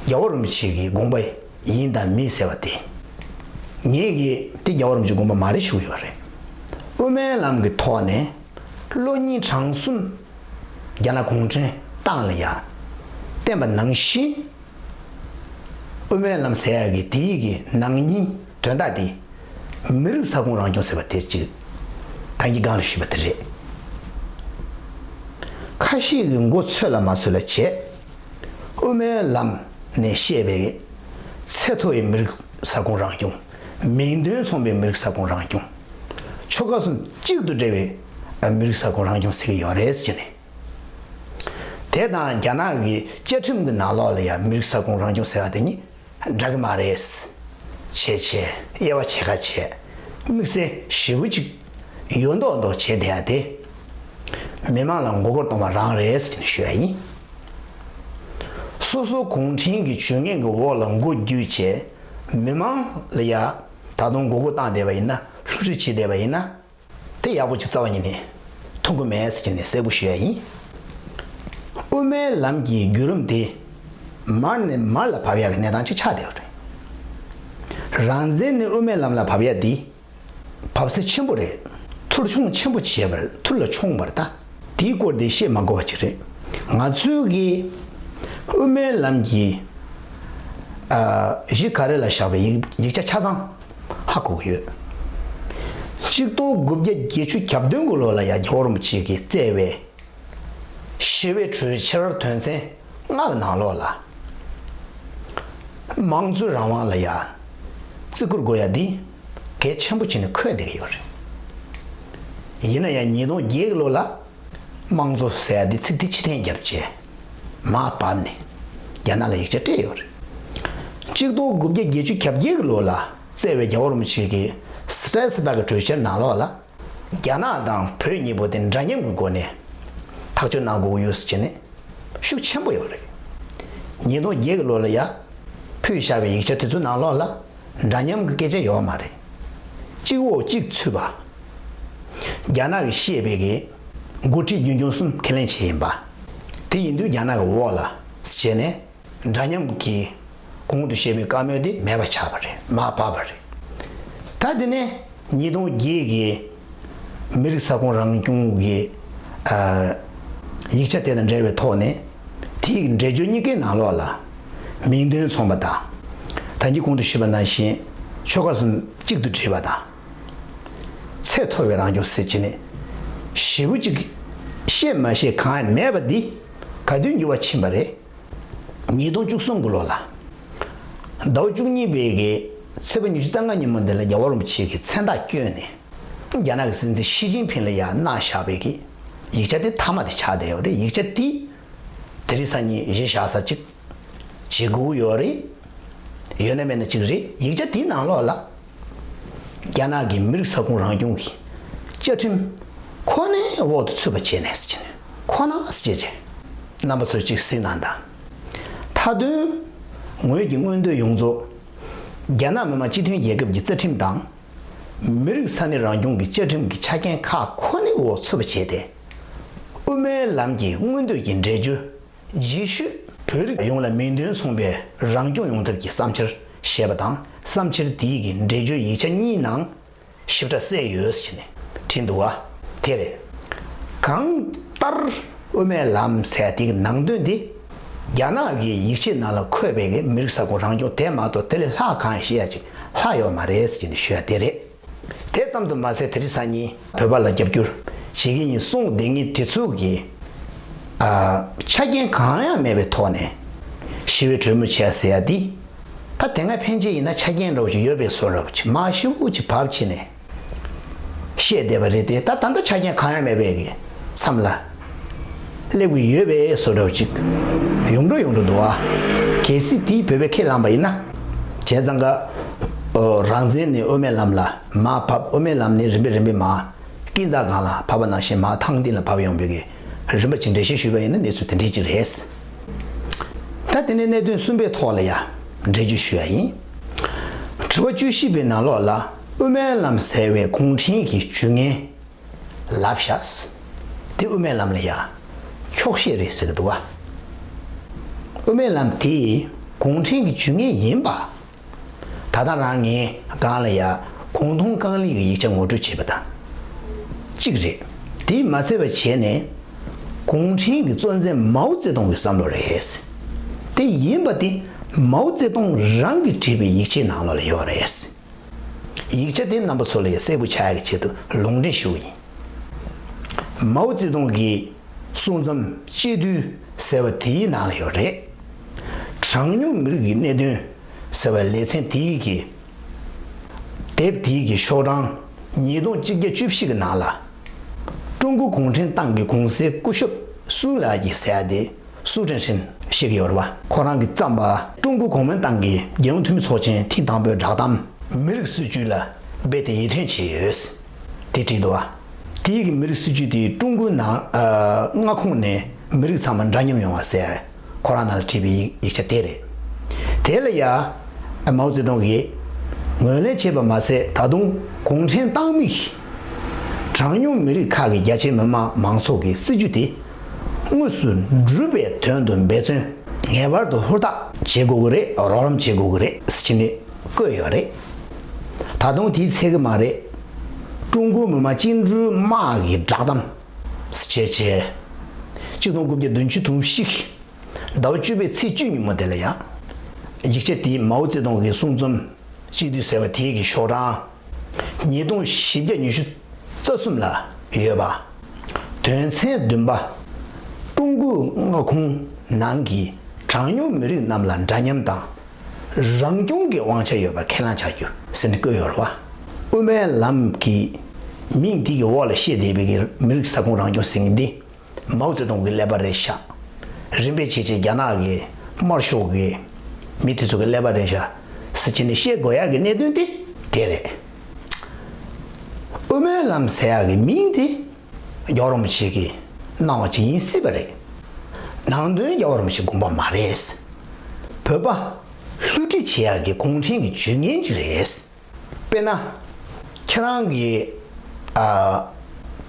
རྒྱལ་བ་རིན་པོ་ཆེ་གི་དགོངས་པ་ཡིན་དང་མིན་ཟེར་བ་དེ། ངེད་ཀྱིས་དེ་རྒྱལ་བ་རིན་པོ་ཆེའི་དགོངས་པ་མ་རེད་ཞུ་གི་ཡོད་རེད། དབུ་མའི་ལམ་གྱི་ཐོག་ནས་བློ་གཉིས་གྲངས་གསུམ་རྒྱ་ནག་གུང་ཁྲན་ཏང་ལ་ཡ་བསྟན་པ་ནང་བཞིན། དབུ་མའི་ལམ་ཟེར་ཡག་གི་དེའི་གི་ནང་སྙིང་དོན་དག་དེ་མི་རིགས་ས་ཁོངས་རང་སྐྱོང་ཟེར་བ་དེ་གཅིག་ད་གིན་སྒང་ལ་ཞུས་པ་དེ་རེད། ཁ་ཤས་ཀྱིས་མགོ་ཚོས་ལ་མ་ཚོས་ལ་བྱས། དབུ་མའི་ལམ་ནས་བཤད་པའི་ཚད་མཐོ་བའི་མི་རིགས་ས་ཁོངས་རང་སྐྱོང་། མིང་དོན་མཚུངས་པའི་མི་རིགས་ས་ཁོངས་རང་སྐྱོང་། ཆོལ་ཁ་གསུམ་གཅིག་ཏུ་འབྲེལ་བའི་མི་རིགས་ས་ཁོངས་རང་སྐྱོང་ཟེར་གྱི་ཡོད་རེད་ཟེར་ནས། དེ་དང་རྒྱ་ནག་གི་བཅའ་ཁྲིམས་ཀྱི་ནང་ལོགས་ལ་ཡང་མི་རིགས་ས་ཁོངས་རང་སྐྱོང་ཟེར་བ་དེ་གཉིས་འདྲ་གི་མ་རེད། བྱས་བྱས་དབྱེ་བ་ཕྱེ་ཁ་བྱས། དམིགས་བསལ་ཞེ་པོ་ཅིག་ཡོད་མདོག་མདོག་བྱས་བསྡད་ཡ་དེ། མི་མང་ལ་མགོ་སྐོར་གཏོང་བ་རང་རེད་ཟེར་ནས་ཞུ་ཡ་ཡིན། སོ་སོ་གུང་ཁྲན་གྱི་ཇུས་ངན་གྱི་འོག་ལ་མགོ་བསྒྱུར་བྱས། མི་མང་ལ་ཡ་ད་དུང་མགོ་སྐོར་བཏང་བསྡད་པ་ཡིན་ན། བསླུ་བྲིད་བྱས་བསྡད་པ་ཡིན་ན། དེ་ཡག་པོ་ཅིག་རྩ་བ་ཉིད་ནས་མཐོང་གི་མེད་ཟེར་ནས་གསལ་པོ་ཞུ་ཡ་ཡིན། དབུ་མའི་ལམ་གྱི་བརྒྱུད་རིམ་དེ་མར་ནས་མར་ལ་བབས་ཡག་གི་གནས་སྟངས་ཅིག་ཆགས་བསྡད་པ་རེད། རང་བཙན་ནས་དབུ་མའི་ལམ་ལ་བབས་ཡག་འདི་བབས་ཚད་ཆེན་པོ་རེད། ཐུར་མཆོང་ཆེན་པོ་བྱས་པ་རེད། ཐུར་ལ་མཆོངས་པ་རེད་ད། དེའི་སྐོར་དེ་བཤད་མ་དགོས་པ་ཅིག་རེད། ང་ཚོའི་གི་དབུ་མའི་ལམ་གྱི་ གཞི་ག་རེ་ལ་བཞག་པའི་ཡིག་ཡིག་ཆ་ཆ་ཚང་ཧ་གོ་གི་ཡོད། ཆིག་སྟོང་དགུ་བརྒྱ་བརྒྱད་ཅུ་གྱ་བདུན་གྱི་ལོ་ལ་ཡང་རྒྱལ་བ་རིན་པོ་ཆེ་གིས་བསྩལ་བའི་ཞི་བའི་གྲོས་འཆར་དོན་ཚན་ལྔ་གི་ནང་ལོགས་ལ། དམངས་གཙོའི་རང་དབང་ལ་ཡང་བརྩི་བཀུར་དགོས་ཡ་འདི་གལ་ཆེན་པོ་བྱས་ནས་འཁོད་བསྡད་ཀྱི་ཡོད་རེད། ཡིན་ན་ཡང་ཉིས་སྟོང་བརྒྱད་ཀྱི་ལོ་ལ། དམངས་གཙོ་ཟེར་ཡ་འདི་ཚིག་འདི་ཕྱིར་འཐེན་བརྒྱབ་བྱས། མར་བབས་ནས་རྒྱ་ནག་ལ་ཡིག་ཆ་སྤྲད་ཡོད་རེད། ཆིག་སྟོང་དགུ་བརྒྱ་བརྒྱད་ཅུ་གྱ་བརྒྱད་ཀྱི་ལོ་ལ་བསྩལ་བའི་རྒྱལ་བ་རིན་པོ་ཆེ་གི་སི་ཏྲེ་སི་བྷག་གི་གྲོས་འཆར་ནང་ལོགས་ལ། རྒྱ་ནག་དང་བོད་གཉིས་པོ་དེ་འདྲ་མཉམ་གྱི་སྒོ་ནས་ཐག་གཅོད་གནང་དགོས་ཀྱི་ཡོད་ཟེར་བྱས་ནས་ཤུགས་ཆེན་པོ་ཡོད་རེད། ཉིས་སྟོང་བརྒྱད་ཀྱི་ལོ་ལ་ཡ་ཕུལ་བཞག་པའི་ཡིག་ཆ་དེ་ཚོ་ནང་ལོགས་ལ། འདྲ་མཉམ་གྱི་སྐད་ཆ་ཡོད་མ་རེད། གཅིག་འོག་གཅིག་ཚུད་པ། རྒྱ་ནག་གིས་བཤད་པའི་གི་འགོ་ཁྲིད་རྒྱུན་སྐྱོང་གསུམ་ཁས་ལེན་བྱས་ཡིན་པ། དེ་ཡིན་དུས་རྒྱ་ནག་གི་འོག་ལ་བྱས་ནས་འདྲ་མཉམ་གྱི་གོང་དུ་བཤད་པའི་བཀའ་མོལ་དེ་མེད་པ་ཆགས་པ་རེད། མར་བབས་པ་རེད། ད་དེ་ནས་ཉིས་སྟོང་བརྒྱད་ཀྱི་མི་རིགས་ས་ཁོངས་རང་སྐྱོང་གི་ཨ་ཡིག་ཆ་དེ་དང་འབྲེལ་བའི་ཐོག་ནས། དེའི་འགྲེལ་བརྗོད་གཉིས་ཀའི་ནང་ལོགས་ལ་མིང་དོན་མཚུངས་པ་དང་། ད་གིན་གོང་དུ་ཞུས་པ་ནང་བཞིན་ཆོལ་ཁ་གསུམ་གཅིག་ཏུ་སྒྲིལ་བ་དང་། ཚད་མཐོ་བའི་རང་སྐྱོང་ཟེར་བྱས་ནས་ཞེ་པོ་ཅིག་བཤད་མ་བཤད་གང་ཡང་མེད་པ་འདི་ག་དུས་འགྱུར་བ་ཕྱིན་པ་རེད། ཉིས་སྟོང་བཅུ་གསུམ་གྱི་ལོ་ལ། ཟླ་བ་བཅུ་གཉིས་པའི་གི་ཚེས་པ་ཉི་ཤུ་རྩ་ལྔ་ཉིན་མོ་འདི་ལ་རྒྱལ་བ་རིན་པོ་ཆེ་གི་མཚན་རྟགས་བསྐྱོན་ནས། རྒྱ་ནག་གི་སྲིད་འཛིན་ཞི་ཅིན་ཕིང་ལ་ཡང་གནང་བཞག་པའི་གི་ཡིག་ཆ་དེ་མཐའ་མ་དེ་ཆགས་བསྡད་ཡོད་རེད། ཡིག་ཆ་དེ་དེ་རིང་སང་ཉིན་གཞི་བཞག་ས་ཅིག་བྱེད་དགོས་ཀྱི་ཡོད་རེད། ཡོད་ན་མེད་ན་ཅིག་རེད། ཡིག་ཆ་དེའི་ནང་ལོགས་ལ་རྒྱ་ནག་གི་མི་རིགས་ས་ཁོངས་རང་སྐྱོང་གི་བཅའ་ཁྲིམས་ཁོ་ནའི་འོག་ཏུ་ཚུད་པ་བྱས་ནས་ཟེར་གྱི་ནས། ཁོ་ན་ཟེར་གྱི་རེད། རྣམ་པ་ཚོས་ཅིག་གཟིགས་གནང་དང་། མཐའ་དོན་ངོས་ཀྱི་མངོན་འདོད་ཡོངས་རྫོགས་རྒྱ་ནག་མི་དམངས་སྤྱི་མཐུན་རྒྱལ་ཁབ་ཀྱི་རྩ་ཁྲིམས་དང་། མི་རིགས་ས་གནས་རང་སྐྱོང་གི་བཅའ་ཁྲིམས་ཀྱི་ཆ་རྐྱེན་ཁག་ཁོ་ནའི་འོག་ཚུད་པ་བྱས་ཏེ། དབུ་མའི་ལམ་གྱི་མངོན་འདོད་ཀྱི་འགྲེལ་བརྗོད། རྗེས་ཤུལ་བོད་རིགས་ཡོངས་ལ་མིང་དོན་མཚུངས་པའི་རང་སྐྱོང་ཡོང་ཐབས་ཀྱི་བསམ་འཆར་ཞེས་པ་དང་། བསམ་འཆར་དེའི་གི་འགྲེལ་བརྗོད་ཡིག་ཆ་གཉིས་ནང་ཞིབ་ཕྲ་གསལ་ཡོད་ཟེར་ནས་བྲིས་འདུག་བ། དེ་རེད། གང་ལྟར་དབུ་མའི་ལམ་ཟེར་དེ་གི་ནང་དོན་དེ་རྒྱ་ནག་གི་ཡིག་ཆའི་ནང་ལ་འཁོད་པའི་གི་མི་རིགས་ས་ཁོངས་རང་སྐྱོང་དེ་མ་གཏོགས་དེ་ལས་ལྷག་གང་ཞིག་ཡ་ཅིག་ལྷག་ཡོད་མ་རེད་ཟེར་ནས་ཞུ་ཡ་དེ་རེད། དེ་ཙམ་དུ་མ་ཟད་དེ་རིང་སང་ཉིན་བོད་པ་ལ་རྒྱབ་སྐྱོར་བྱེད་ཀྱི་ཡིན་གསུངས་བསྡད་མཁན་དེ་ཚོ་གིས་ཨ་ཆ་རྐྱེན་གང་ཡང་མེད་པའི་ཐོག་ནས་ཞི་བའི་གྲོས་མོལ་བྱས་ཟེར་ཡ་འདི། ད་དེ་སྔ་ཕན་ཆད་ཡིན་ན་ཆ་རྐྱེན་འདྲ་བོ་ཞིག་ཡོད་པའི་བཟོ་འདྲ་བོ་ཅིག་མར་ཞིབ་པོ་ཅིག་བབས་བྱས་ནས་བཤད་བསྡད་པ་རེད་དེ། ད་ད་ལྟ་ཆ་རྐྱེན་གང་ཡང་མེད་པའི་གི་མཚམས་ལ་སླེབས་ཀྱི་ཡོད་པའི་བཟོ་འདྲ་བོ་ཅིག་ཡོང་འགྲོ་ཡོང་འགྲོ་འདུག་ཨ། གལ་སྲིད་དེའི་བོད་པའི་ཁས་བླངས་པ་ཡིན་ན། བྱས་ཙང་ཀ་རང་བཙན་ནས་དབུ་མའི་ལམ་ལ་མར་བབས། དབུ་མའི་ལམ་ནས་རིམ་པས་རིམ་པས་མར་ཀིན་ཙ་སྒང་ལ་བབས་པ་ནང་བཞིན་མར་ཐང་སྟེང་ལ་བབས་ཡོང་བའི་གི་རིམ་པ་ཅིག་འགྲེལ་བཤད་ཞུས་པ་ཡིན་ན་གནས་ཚུལ་དེ་འདྲའི་ཅིག་རེད། ད་དེ་ནས་གནད་དོན་གསུམ་པའི་ཐོག་ལ་ཡ་འགྲེལ་བརྗོད་ཞུ་ཡ་ཡིན། དྲི་བ་བཅུ་བཞི་པའི་ནང་ལོགས་ལ་དབུ་མའི་ལམ་ཟེར་བའི་གུང་ཁྲན་གྱི་ཇུས་ངན་ལབ་བཞག་དེ་དབུ་མའི་ལམ་ལ་ཡ་འཁྱོག་བཤད་རེད་ཟེར་གི་འདུག་བ། དབུ་མའི་ལམ་དེ་གུང་ཁྲན་གྱི་ཇུས་ངན་ཡིན་པ། ད་ལྟ་རང་ངས་སྒང་ལ་ཡ་གུང་ཐང་ཀང་ལི་གི་ཡིག་ཆ་ངོ་སྤྲོད་བྱས་པ་དང་གཅིག་རེད། དེས་མ་ཚད་པ་བྱས་ནས་གུང་ཁྲན་གྱི་གཙོ་འཛིན་མའོ་ཙེ་ཏུང་གི་བསམ་བློ་རེད། དེ་ཡིན་པ་དེ་མའོ་ཙེ་ཏུང་རང་གིས་བྲིས་པའི་ཡིག་ཆའི་ནང་ལོགས་ལ་ཡོད་རེད། ཡིག་ཆ་དེ་རྣམ་པ་ཚོ་ལ་ཡ་གསལ་པོ་ཆགས་ཡག་གི་ཆེད་དུ་ལུང་འདྲེན་ཞུ་གི་ཡིན། མའོ་ཙེ་ཏུང་གིས་གསུང་རྩོམ་སྤྱི་འཐུས་ཟེར་བ་དེའི་ནང་ལ་ཡོད་རེད། གྲངས་ཉུང་མི་རིགས་ཀྱི་གནད་དོན་ཟེར་བའི་ལེ་ཚན་དེའི་གི་དེབ་དེའི་གི་ཤོག་གྲངས་ཉིས་སྟོང་གཅིག་བརྒྱ་བཅུ་བཞི་གི་ནང་ལ། ཀྲུང་གོ་གུང་ཁྲན་ཏང་གི་གོང་གསལ་སྐུ་ཞབས་སུའུ་ལགས་ཀྱིས་ཟེར་ཡ་དེ། སུའུ་ཀྲེང་ཧྲིན་ཞིག་ཡོད་རེད་བ། ཁོ་རང་གིས་བརྩམས་པ་ཀྲུང་གོ་གུང་མིན་ཏང་གི་རྒྱལ་ཡོངས་འཐུས་མི་ཚོགས་ཆེན་ཐེངས་དང་པོའི་བསྒྲགས་གཏམ་མི་རིགས་སྲིད་བྱུས་ལ་རྦད་དེ་ཡིད་རྟོན་བྱས་ཡོད། དེ་བྲིས་འདུག་བ། དེའི་གི་མི་རིགས་སྲིད་བྱུས་དེ་ཀྲུང་གོའི་ནང་ཨ་མངའ་ཁོངས་ནས་མི་རིགས་ཚང་མ་འདྲ་མཉམ་ཡོང་བ་ཟེར་ཁོ་རང་ནང་ལ་བྲིས་པའི་ཡིག་ཡིག་ཆ་དེ་རེད། དེ་ལ་ཡ་མའོ་ཙེ་ཏུང་གིས་ངོས་ལེན་བྱས་པ་མ་ཟད། ད་དུང་གུང་ཁྲན་ཏང་མིས་གྲངས་ཉུང་མི་རིགས་ཁག་གི་རྒྱ་ཆེའི་མི་དམངས་མང་ཚོགས་ཀྱི་སྲིད་བྱུས་དེ་དངོས་སུ་འགྲུབ་པའི་དོན་དུ་འབད་བརྩོན་ངེས་པར་དུ་ཧུར་ཐག་བྱེད་དགོས་ཀྱི་རེད། རོགས་རམ་བྱེད་དགོས་ཀྱི་རེད་ཟེར་ནས་བཀོད་ཡོད་རེད། ད་དུང་དེའི་ཚད་ཀྱི་མ་རེད། ཀྲུང་གོ་མི་དམངས་བཅིངས་འགྲོལ་དམག་གི་བསྒྲགས་གཏམ་ཟེར་བྱས་བྱས། གཅིག་སྟོང་དགུ་བརྒྱ་བདུན་ཅུ་དོན་བཞི་ཟླ་བ་བཅུ་པའི་ཚེས་བཅུ་ཉིན་མོ་དེ་ལ་ཡང་ ཡིག་ཆ་དེ་མའོ་ཙེ་ཏུང་གི་གསུང་རྩོམ་གཅིག་བསྡུས་ཟེར་བ་དེ་གི་ཤོག་གྲངས་ཉིས་སྟོང་བཞི་བརྒྱ་ཉི་ཤུ་རྩ་གསུམ་ལ་ཡོད་པ། དོན་ཚན་བདུན་པ། ཀྲུང་གོའི་མངའ་ཁོངས་ནང་གི་གྲངས་ཉུང་མི་རིགས་རྣམས་ལ་འདྲ་མཉམ་དང་། རང་སྐྱོང་གི་དབང་ཆ་ཡོད་པ་ཁས་ལེན་བྱ་རྒྱུ་ཟེར་ནས་བཀོད་ཡོད་རེད་བ། དབུ་མའི་ལམ་གྱི་མིང་དེ་གི་འོག་ལ་བཤད་བསྡད་པའི་གི་མི་རིགས་ས་ཁོངས་རང་སྐྱོང་ཟེར་མཁན་འདི། མའོ་ཙེ་ཏུང་གི་ཀླད་པ་རེད་ཤག་རིམ་པས་བྱས་བྱས་རྒྱ་ནག་གི་དམར་ཤོག་གི་མི་དེ་ཚོ་གི་ཀླད་པ་རེད་ཤག་ཟེར་བྱས་ནས་བཤད་དགོས་ཡག་གི་གནད་དོན་དེ་དེ་རེད། དབུ་མའི་ལམ་ཟེར་ཡག་གི་མིང་དེ་རྒྱལ་བ་རིན་པོ་ཆེ་གིས་གནང་བ་ཅིག་ཡིན་སྲིད་པ་རེད། ནང་དོན་རྒྱལ་བ་རིན་པོ་ཆེའི་དགོངས་པ་མ་རེད། བོད་པ་བསླུ་བྲིད་བྱེད་ཡག་གི་གུང་ཁྲན་གྱི་ཇུས་ངན་ཅིག་རེད། དཔེར་ན། ཁྱེད་རང་གི་ཨ།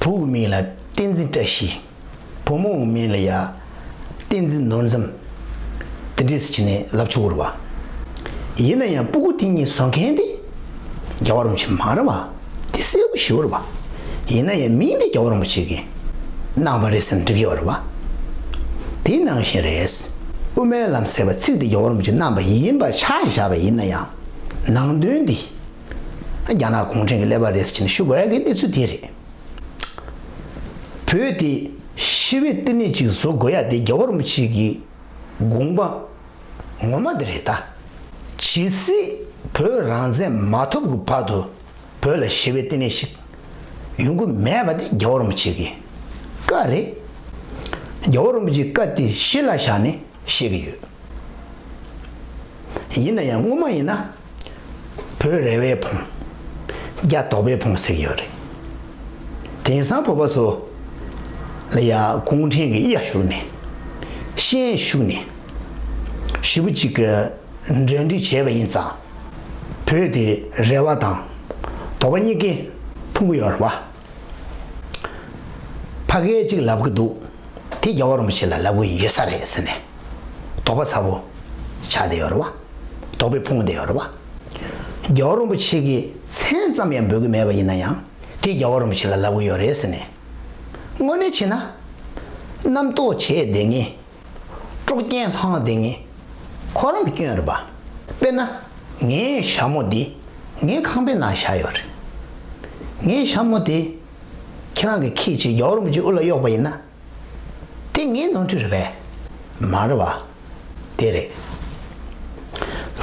བུ་གི་མིང་ལ་བསྟན་འཛིན་བཀྲ་ཤིས། བུ་མོ་གི་མིང་ལ་ཡ། བསྟན་འཛིན་ནོར་འཛོམས། དེ་འདྲས་སེ་བྱས་ནས་ལབ་ཆོག་གི་རེད་བ། ཡིན་ན་ཡང་སྤུ་གུ་དེ་གཉིས་བཟོ་མཁན་དེ་རྒྱལ་བ་རིན་པོ་ཆེ་མ་རེད་བ། དེ་གསལ་པོ་ཞེ་པོ་རེད་བ། ཡིན་ན་ཡང་མིང་དེ་རྒྱལ་བ་རིན་པོ་ཆེ་གིས་གནང་བ་རེད་ཟེར་ན་འགྲིག་གི་ཡོད་རེད་བ། དེ་ནང་བཞིན་རེད། དབུ་མའི་ལམ་ཟེར་བ་ཚིག་དེ་རྒྱལ་བ་རིན་པོ་ཆེས་གནང་བ་ཡིན་པར་ཆ་བཞག་པ་ཡིན་ན་ཡང་། ནང་དོན་འདི། རྒྱ་ནག་གུང་ཁྲན་གྱི་ཀླད་པ་རེད་ཟེར་ནས་ཞུ་དགོས་ཡ་གི་གནས་ཚུལ་དེ་རེད། བོད་དེ་ཞི་བའི་བསྟི་གནས་ཅིག་བཟོ་དགོས་ཡ་དེ་རྒྱལ་བ་རིན་པོ་ཆེ་གི་དགོངས་པ་ངོ་མ་དེ་རེད་ད། ཇི་སྲིད་བོད་རང་བཙན་མ་ཐོབ་ཀྱི་བར་དུ་བོད་ལ་ཞི་བའི་བསྟི་གནས་ཤིག་ཡོང་གི་མེད་པ་དེ་རྒྱལ་བ་རིན་པོ་ཆེ་གི་བཀའ་རེད། རྒྱལ་བ་རིན་པོ་ཆེའི་བཀའ་དེ་གཞི་ལ་བཞག་ནས་བཤད་ཀྱི་ཡོད། ཡིན་ན་ཡང་སྔོན་མ་ཡིན་ན། བོད་རེ་བའི་ཕུང་། རྒྱ་དོག་པའི་ཕུང་ཟེར་གྱི་ཡོད་རེད། དེང་སང་བོད་པ་ཚོ་ལ་ཡ་གུང་ཁྲན་གྱི་གཡའ་ཞུགས་ནས། ཤན་ཞུགས་ནས། ཞེ་པོ་ཅིག་གི་འབྲེལ་འདྲིས་བྱས་པ་ཡིན་ཙང་། བོད་དེ་རེ་བ་དང་དོགས་པ་གཉིས་ཀས་ཕུང་གི་ཡོད་རེད་བ། ཕ་གིར་གཅིག་ལབ་ཀྱི་འདུག་དེ་རྒྱལ་བ་རིན་པོ་ཆེ་ལ་ལབ་ཀྱི་ཡོད་ས་རེད་ཟེར་ནས། དོགས་པ་ཚ་པོ་ཆགས་བསྡད་ཡོད་རེད་བ། དོགས་པས་ཕུང་བསྡད་ཡོད་རེད་བ། རྒྱལ་བ་རིན་པོ་ཆེ་གི་མཚན་ཙམ་ཡང་འབོད་ཀྱི་མེད་པ་ཡིན་ན་ཡང་། དེ་རྒྱལ་བ་རིན་པོ་ཆེ་ལ་ལབ་ཀྱི་ཡོད་རེད་ཟེར་ནས། དངོས་གནས་བྱས་ན། རྣམ་རྟོག་བྱས་བསྡད་མཁན། དཀྲུག་རྐྱེན་བསླངས་བསྡད་མཁན། ཁོ་རང་གི་སྐྱོན་རེད་པ། དཔེར་ན། ངའི་ཞྭ་མོ་འདི་ངའི་ཁང་པའི་ནང་བཞག་ཡོད་རེད། ངའི་ཞྭ་མོ་དེ་ཁྱེད་རང་གིས་འཁྱེར་བྱས་རྒྱལ་བ་རིན་པོ་ཆེའི་དབུ་ལ་གཡོགས་པ་ཡིན་ན། དེ་ངའི་ནོར་འཁྲུལ་རེད་པས། མ་རེད་པ། དེ་རེད།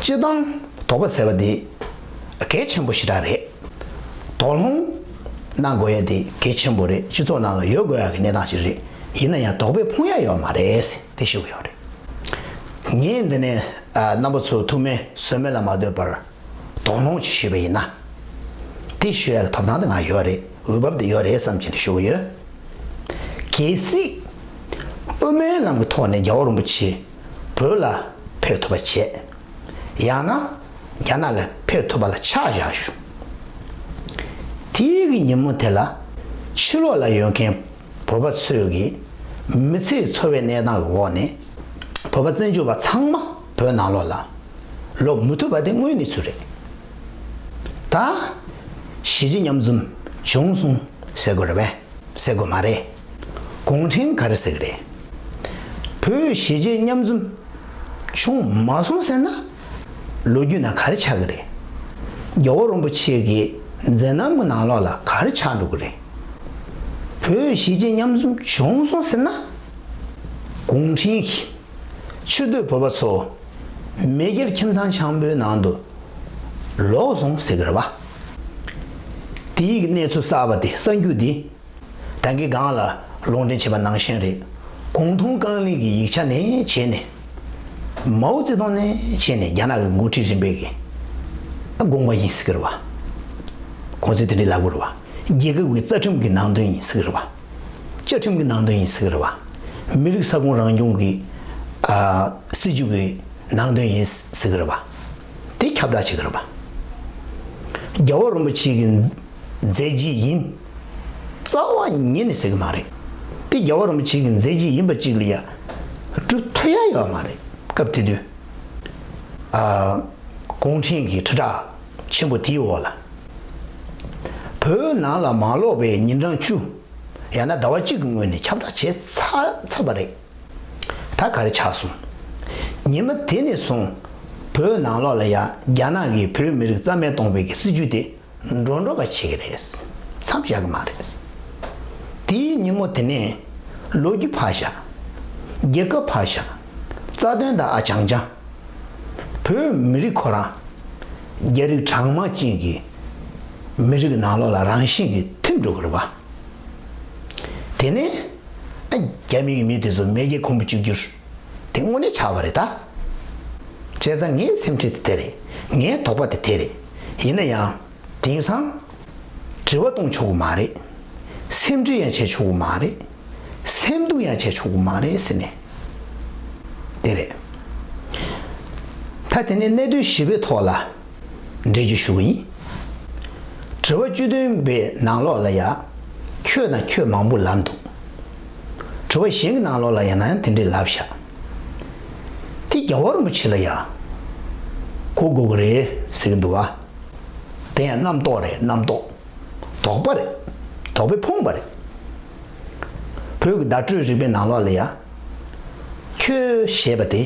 སྤྱིར་བཏང་དོགས་པ་ཟེར་བ་འདི་གལ་ཆེན་པོ་ཞེ་དྲག་རེད། དོགས་སློང་གནང་དགོས་ཡ་དེ་གལ་ཆེན་པོ་རེད། སྤྱི་ཚོགས་ནང་ལ་ཡོད་དགོས་ཡ་གི་གནས་སྟངས་ཤིག་རེད། ཡིན་ན་ཡང་དོགས་པས་ཕུང་ཡ་ཡོད་མ་རེད་ཟེར་དེ་ཞུ་གི་ཡོད་རེད། ངས་འདི་ནས་ཨ། རྣམ་པ་ཚོ་ཐུགས་སྨོན་ཟོལ་མེད་ལ་མ་ལྟོས་པར་དོགས་སློང་ཅིག་ཞུས་པ་ཡིན་ན། དེ་ཞུ་ཡ་ལ་ཐོབ་ཐང་དེ་ང་ཡོད་རེད། འོས་བབ་དེ་ཡོད་རེད་བསམ་གྱི་ནས་ཞུ་གི་ཡོད། གལ་སྲིད་དབུ་མའི་ལམ་གྱི་ཐོག་ནས་རྒྱལ་བ་རིན་པོ་ཆེ་བོད་ལ་ཕེབས་ཐུབ་པ་བྱས། ཡང་ན་རྒྱ་ནག་ལ་ཕེབས་ཐུབ་པ་ལ་ཆ་བཞག་ཞུ། དེའི་གི་ཉིན་མོ་དེ་ལ་ཕྱི་ལོགས་ལ་ཡོད་མཁན་བོད་པ་ཚོས་གི་མི་ཚེའི་འཚོ་བའི་གནས་སྟངས་ཀྱི་འོག་ནས་བོད་པ་བཙན་བྱོལ་བ་ཚང་མ་བོད་ནང་ལོགས་ལ་ལོག་མི་ཐུབ་པ་དེ་དངོས་གནས་ཚུལ་རེད། ད་གཞིས་བྱེས་མཉམ་འཛོམས་བྱུང་སོང་ཟེར་དགོས་རེད་པས། ཟེར་དགོས་མ་རེད། གུང་ཁྲན་ག་རེ་ཟེར་གི་རེད། བོད་གཞིས་བྱེས་མཉམ་འཛོམས་བྱུང་མ་སོང་ཟེར་ན། ལོ་རྒྱུས་ནང་ག་རེ་ཆགས་ཀྱི་རེད། རྒྱལ་བ་རིན་པོ་ཆེ་གི་མཛད་རྣམ་གྱི་ནང་ལོགས་ལ་ག་རེ་ཆགས་འགྲོ་གི་རེད། བོད་གཞིས་བྱེས་མཉམ་འཛོམས་བྱུང་སོང་ཟེར་ན། གུང་ཁྲན་གྱིས་ཕྱིར་སྡོད་བོད་པ་ཚོ་མེས་རྒྱལ་ཁྱིམ་ཚང་ཆེན་པོའི་ནང་དུ་ལོག་སོང་ཟེར་གི་རེད་བ། དེའི་གནས་ཚུལ་གསར་པ་དེ་གསར་འགྱུར་འདི། ད་གིན་སྒང་ལ་ལུང་འདྲེན་བྱས་པ་ནང་བཞིན་རེད། གུང་ཐང་རྐང་གླིང་གི་ཡིག་ཆ་ནས་བྱས་ནས། མའོ་ཙེ་ཏུང་ནས་བྱས་ནས་རྒྱ་ནག་གི་འགོ་ཁྲིད་རིམ་པས་ཀྱི་དགོངས་པ་ཡིན་ཟེར་གི་རེད་བ། ཁོང་ཚོས་དེ་འདྲའི་ལབ་གི་རེད་བ། རྒྱལ་ཁབ་ཀྱི་རྩ་ཁྲིམས་ཀྱི་ནང་དོན་ཡིན་ཟེར་གི་རེད་བ། བཅའ་ཁྲིམས་ཀྱི་ནང་དོན་ཡིན་ཟེར་གི་རེད་བ། མི་རིགས་ས་ཁོངས་རང་སྐྱོང་གི་ཨ། སྲིད་ཇུས་ཀྱི་ནང་དོན་ཡིན་ཟེར་གི་རེད་བ། དེ་ཁྱབ་བསྒྲགས་བྱེད་ཀྱི་རེད་པ། རྒྱལ་བ་རིན་པོ་ཆེ་གི་མཛད་རྗེས་ཡིན། རྩ་བ་ཉིད་ནས་ཟེར་གྱི་མ་རེད། དེ་རྒྱལ་བ་རིན་པོ་ཆེ་གི་མཛད་རྗེས་ཡིན་པ་གཅིག་ལ་ཡ་སྒྲུབ་ཐུབ་ཡ་ཡོད་མ་རེད། སྐབས་དེ་དུས་ཨ། གུང་ཁྲན་གྱི་ཁྲི་ཕྲག་ཆེན་པོ་དེའི་འོག་ལ་བོད་ནང་ལ་མ་ལོག་པའི་ཉིན་གྲངས་བཅུ། ཡང་ན་ཟླ་བ་གཅིག་གི་སྔོན་ནས་ཁྱབ་བསྒྲགས་བྱས་ཚར་ཚར་བ་རེད། ད་ག་རེ་ཆགས་སོང་། ཉི་མ་དེ་ནས་བཟུང་ བོད་ནང་ལོགས་ལ་ཡ་རྒྱ་ནག་གིས་བོད་མི་རིགས་རྩ་མེད་གཏོང་བའི་གི་སྲིད་ཇུས་དེ་འགྲོ་འགྲོ་ག་བྱེད་ཀྱི་རེད། མཚམས་བཞག་གི་མ་རེད། དེའི་ཉིན་མོ་དེ་ནས་ལོ་རྒྱུས་ཕར་བཞག་རྒྱལ་ཁབ་ཕར་བཞག་རྩ་དོན་དང་ཨ་ཅང་ཅང་། བོད་མི་རིགས་ཁོ་རང་རྒྱ་རིགས་གྲངས་མང་ཅན་གྱི་མི་རིགས་ནང་ལོགས་ལ་རང་བཞིན་གྱིས་ཐིམ་འགྲོ་གི་རེད་བ། དེ་ནས་ཨ་རྒྱ་མི་གི་མི་དེ་ཚོ་མེས་རྒྱལ་ཁོང་དུ་བཅུག་རྒྱུ་དེ་དངོས་གནས་ཆགས་པ་རེད་ད། བྱས་ཙང་ངའི་སེམས་ཁྲལ་དེ་དེ་རེད། ངའི་དོགས་པ་དེ་དེ་རེད། ཡིན་ན་ཡང་དེང་སང་དྲི་བ་གཏོང་ཆོག་གི་མ་རེད། སེམས་ཁྲལ་ཡང་བྱེད་ཆོག་གི་མ་རེད། སེམས་སྡུག་ཡང་བྱེད་ཆོག་གི་མ་རེད་ཟེར་ནས། དེ་རེད། ད་དེ་ནས་གནད་དོན་བཞི་པའི་ཐོག་ལ་འགྲེལ་བརྗོད་ཞུ་གི་ཡིན། དྲི་བ་བཅུ་བདུན་པའི་ནང་ལོགས་ལ་ཡ་ཁྱོད་དང་ཁྱོད་མང་པོ་ལབ་འདུག་དྲི་བ་གཞན་གྱི་ནང་ལོགས་ལ་ཡང་ན་ཡང་དེ་འདྲས་ལབ་བཞག་དེ་རྒྱལ་བ་རིན་པོ་ཆེ་ལ་ཡ་གོ་དགོས་ཀྱི་རེད་ཟེར་གྱི་འདུག་བ། དེ་ཡང་རྣམ་རྟོག་རེད། རྣམ་རྟོག་དོགས་པ་རེད། དོགས་པས་ཕོངས་པ་རེད། བོད་ཀྱི་བརྡ་སྤྲོད་རིག་པའི་ནང་ལོགས་ལ་ཡ། ཁྱོད་ཞེས་པ་དེ།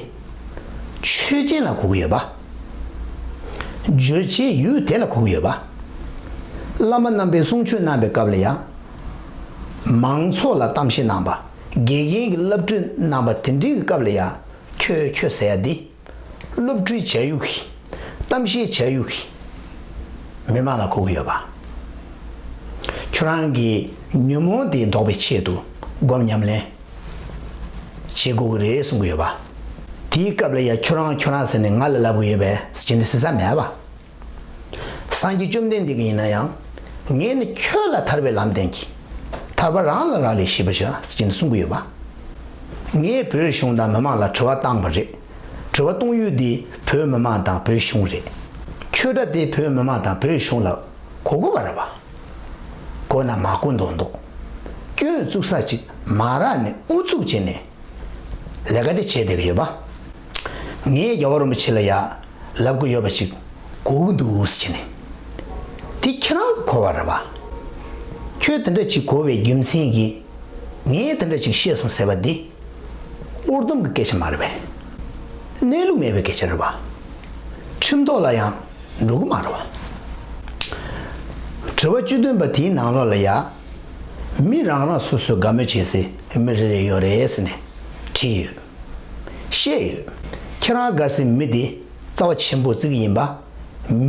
ཆོས་ཅན་ལ་གོ་གི་ཡོད་པ། བརྗོད་བྱའི་ཡུལ་དེ་ལ་གོ་གི་ཡོད་པ། བླ་མ་རྣམ་པས་གསུང་ཆོས་གནང་བའི་སྐབས་ལ་ཡ། མང་ཚོགས་ལ་གཏམ་བཤད་གནང་པ། དགེ་རྒན་གྱིས་བསླབ་བྱ་གནང་པ་དེ་འདྲའི་གི་སྐབས་ལ་ཡ། ཁྱོད་ཁྱོད་ཟེར་ཡ་འདི། སློབ་ཁྲིད་བྱ་ཡུལ་གྱི། གཏམ་བཤད་བྱ་ཡུལ་གྱི། མི་མང་ལ་གོ་གི་ཡོད་པ། ཁྱོད་རང་གི་ཉོན་མོངས་དེ་ལྡོག་པའི་ཆེད་དུ་སྒོམ་ཉམས་ལེན་བྱེད་དགོས་ཀྱི་རེད་གསུང་གི་ཡོད་པ། དེའི་སྐབས་ལ་ཡ་ཁྱོད་རང་ཁྱོད་རང་ཟེར་ནས་ང་ལ་ལབ་གི་ཡོད་པས་ཟེར་གྱི་འདི་ཟེར་ས་མེད་པ། སངས་རྒྱས་བཅོམ་ལྡན་འདས་ཀྱིས་ཡིན་ན་ཡང་། ངས་ནི་ཁྱོད་ལ་ཐར་པའི་ལམ་བསྟན་གྱི། ཐར་པ་རང་ལ་རག་ལས་ཤེས་པར་བྱ་ཟེར་གྱི་འདི་གསུང་གི་ཡོད་པ། ངས་བོད་གཞུང་དང་མི་མང་ལ་དྲི་བ་བཏང་བ་རེད། དྲི་བ་གཏོང་ཡུལ་འདི་བོད་མི་མང་དང་བོད་གཞུང་རེད། ཁྱོད་འདྲ་དེ་བོད་མི་མང་དང་བོད་གཞུང་ལ་གོ་དགོས་པ་རེད་པ། གོ་ན་མ་གོ་མདོག་མདོག་སྐྱོན་བཙུགས་ས་ཅིག་མ་རག་ནས་ཨུ་ཚུགས་བྱས་ནས་ལས་ཀ་དེ་བྱས་བསྡད་ཀྱི་ཡོད་པ། ངས་རྒྱལ་བ་རིན་པོ་ཆེ་ལ་ཡ་ལབ་དགོས་ཡོད་པ་ཞིག་གོ་གི་འདུག་ཟེར་བྱས་ནས། དེ་ཁྱེད་རང་གི་གོ་བ་རེད་པ། ཁྱོད་དེ་འདྲ་ཅིག་གོ་བའི་རྒྱུ་མཚན་གྱིས་ངས་དེ་འདྲ་ཅིག་བཤད་སོང་ཟེར་བ་འདི། ཨུར་འདུམ་གྱི་སྐད་ཆ་མ་རེད་པས། གནས་ལུགས་མེད་པའི་སྐད་ཆ་རེད་པ། ཁྲིམས་ཐོག་ལ་ཡང་འགྲོ་གི་མ་རེད་པ། དྲི་བ་བཅུ་བདུན་པ་དེའི་ནང་ལོགས་ལ་ཡ། མི་རང་རང་སོ་སོའི་དགའ་མོས་བྱེད་སའི་མི་རེ་རེ་ཡོད་རེད་ཟེར་ནས་བྲིས་ཡོད། བཤད་ཡོད། ཁྱེད་རང་དགའ་སའི་མི་དེ་རྩ་བ་ཆེན་པོ་བརྩི་གི་ཡིན་པ།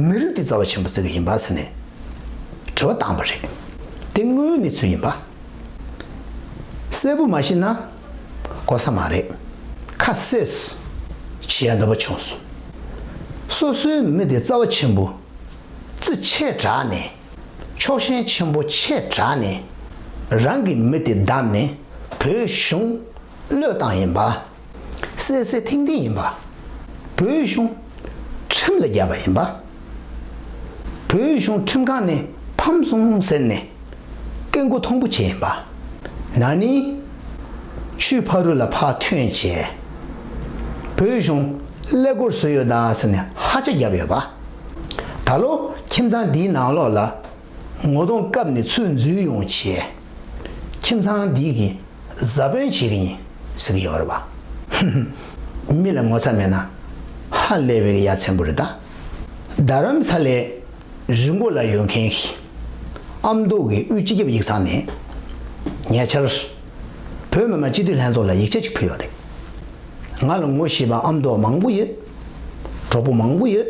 མི་རིགས་དེ་རྩ་བ་ཆེན་པོ་བརྩི་གི་ཡིན་པ་ཟེར་ནས་དྲི་བ་བཏང་པ་རེད། དེ་དངོས་ཡོད་གནས་ཚུལ་ཡིན་པ། གསལ་པོ་མ་ཤེས་ན་གོ་ས་མ་རེད། ཁ་གསལ་སོང་། བྱེད་ཡ་འདོད་པ་བྱུང་སོང་། སོ་སོའི་མི་དེ་རྩ་བ་ཆེན་པོ་བརྩི་ཆེ་དྲགས་ནས། ཕྱོགས་ཞེན་ཆེན་པོ་ཆེ་དྲགས་ནས། རང་གི་མི་དེ་བདམས་ནས་བོད་གཞུང་བློས་བཏང་ཡིན་པ། གསལ་གསལ་ཐིང་ཐིང་ཡིན་པ། བོད་གཞུང་ཁྲིམས་ལ་བརྒྱབ་པ་ཡིན་པ། བོད་གཞུང་ཁྲིམས་ཁང་ནས་ཕམ་སོང་ཟེར་ནས་སྐད་མགོ་མཐོན་པོ་བྱས་ཡིན་པ། ན་ནིང་ཆུ་ཕ་རུ་ལ་ཕར་ཐོན་བྱས། བོད་གཞུང་ཀླད་ཀོར་བཟོས་ཡོད་ད་ཟེར་ནས་ཧ་ཅང་བརྒྱབ་ཡོད་པ། ད་ལོ་ཁྱིམ་ཚང་འདིའི་ནང་ལོགས་ལ་ངོ་གདོང་བཀབ་ནས་ཚུར་འཛུལ་ཡོང་བྱས། ཁྱིམ་ཚང་འདི་གི་བཟའ་དཔོན་བྱེད་ཀྱི་ཡིན་ཟེར་གྱི་ཡོད་རེད་པ། མི་ལ་ངོ་ཚ་མེད་ན་ཧ་ལས་པའི་ཡ་མཚན་པོ་རེད་ད། རྡ་རམ་ས་ལའི་རི་མགོ་ལ་ཡོད་མཁན་གྱི་ཨ་མདོ་གི་དབུས་སྤྱི་ཁྱབ་ཡིག་ཚང་ནས་ཉེ་ཆར་བོད་མི་མང་སྤྱི་འཐུས་ལྷན་ཚོགས་ལ་ཡིག་ཆ་ཅིག་ཕུལ་ཡོད་རེད། ང་ལ་ངོ་ཤེས་པ་ཨ་མདོ་མང་པོ་ཡོད། གྲོགས་པོ་མང་པོ་ཡོད།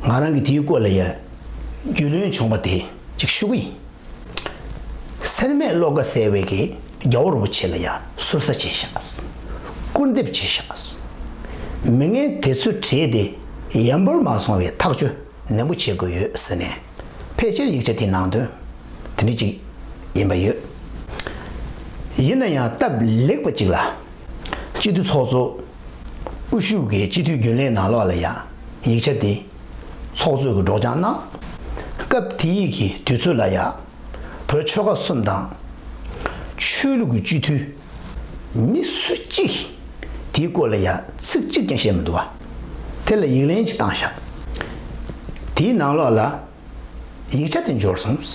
ང་རང་གིས་དེའི་སྐོར་ལ་ཡ་རྒྱུས་ལོན་བྱུང་བ་དེ་ཅིག་ཞུ་གི་ཡིན། སེར་སྨད་བློ་དགའ་ཟེར་བའི་གི་རྒྱལ་བ་རིན་པོ་ཆེ་ལ་ཡང་ཟུར་ཟ་བྱས་ཤག་སྐུར་འདེབས་བྱས་ཤག་མི་ངན་དེ་ཚོའི་གྲས་དེ་ཡན་པར་མ་སོང་བའི་ཐག་གཅོད་ནན་པོ་བྱེད་དགོས་ཡོད་ཟེར་ནས་ཕལ་ཆེར་ཡིག་ཆ་དེ་ནང་དོན་དེ་འདྲ་ཅིག་ཡིན་པ་ཡོད། ཡིན་ན་ཡང་སྟབས་ལེགས་པ་ཅིག་ལ་སྤྱི་འཐུས་ཚོགས་གཙོ་དབུ་བཞུགས་ཀྱི་སྤྱི་འཐུས་རྒྱུན་ལས་ནང་ལོགས་ལ་ཡང་ཡིག་ཆ་དེ་ཚོགས་གཙོས་ཀྱི་སྒྲོག་སྦྱང་གནང་། སྐབས་དེའི་གི་དུས་ཚོད་ལ་ཡང་བོད་ཆོལ་ཁ་གསུམ་དང་ཆོས་ལུགས་ཀྱི་སྤྱི་འཐུས་མི་སུ་གཅིག་དེའི་སྐོར་ལ་ཡང་ཚིག་གཅིག་ཀྱང་བཤད་མི་འདུག་བ། དེ་ལ་ཡིག་ལན་ཅིག་བཏང་ཤག་དེའི་ནང་ལོགས་ལ་ཡིག་ཆ་དེ་འབྱོར་སོང་།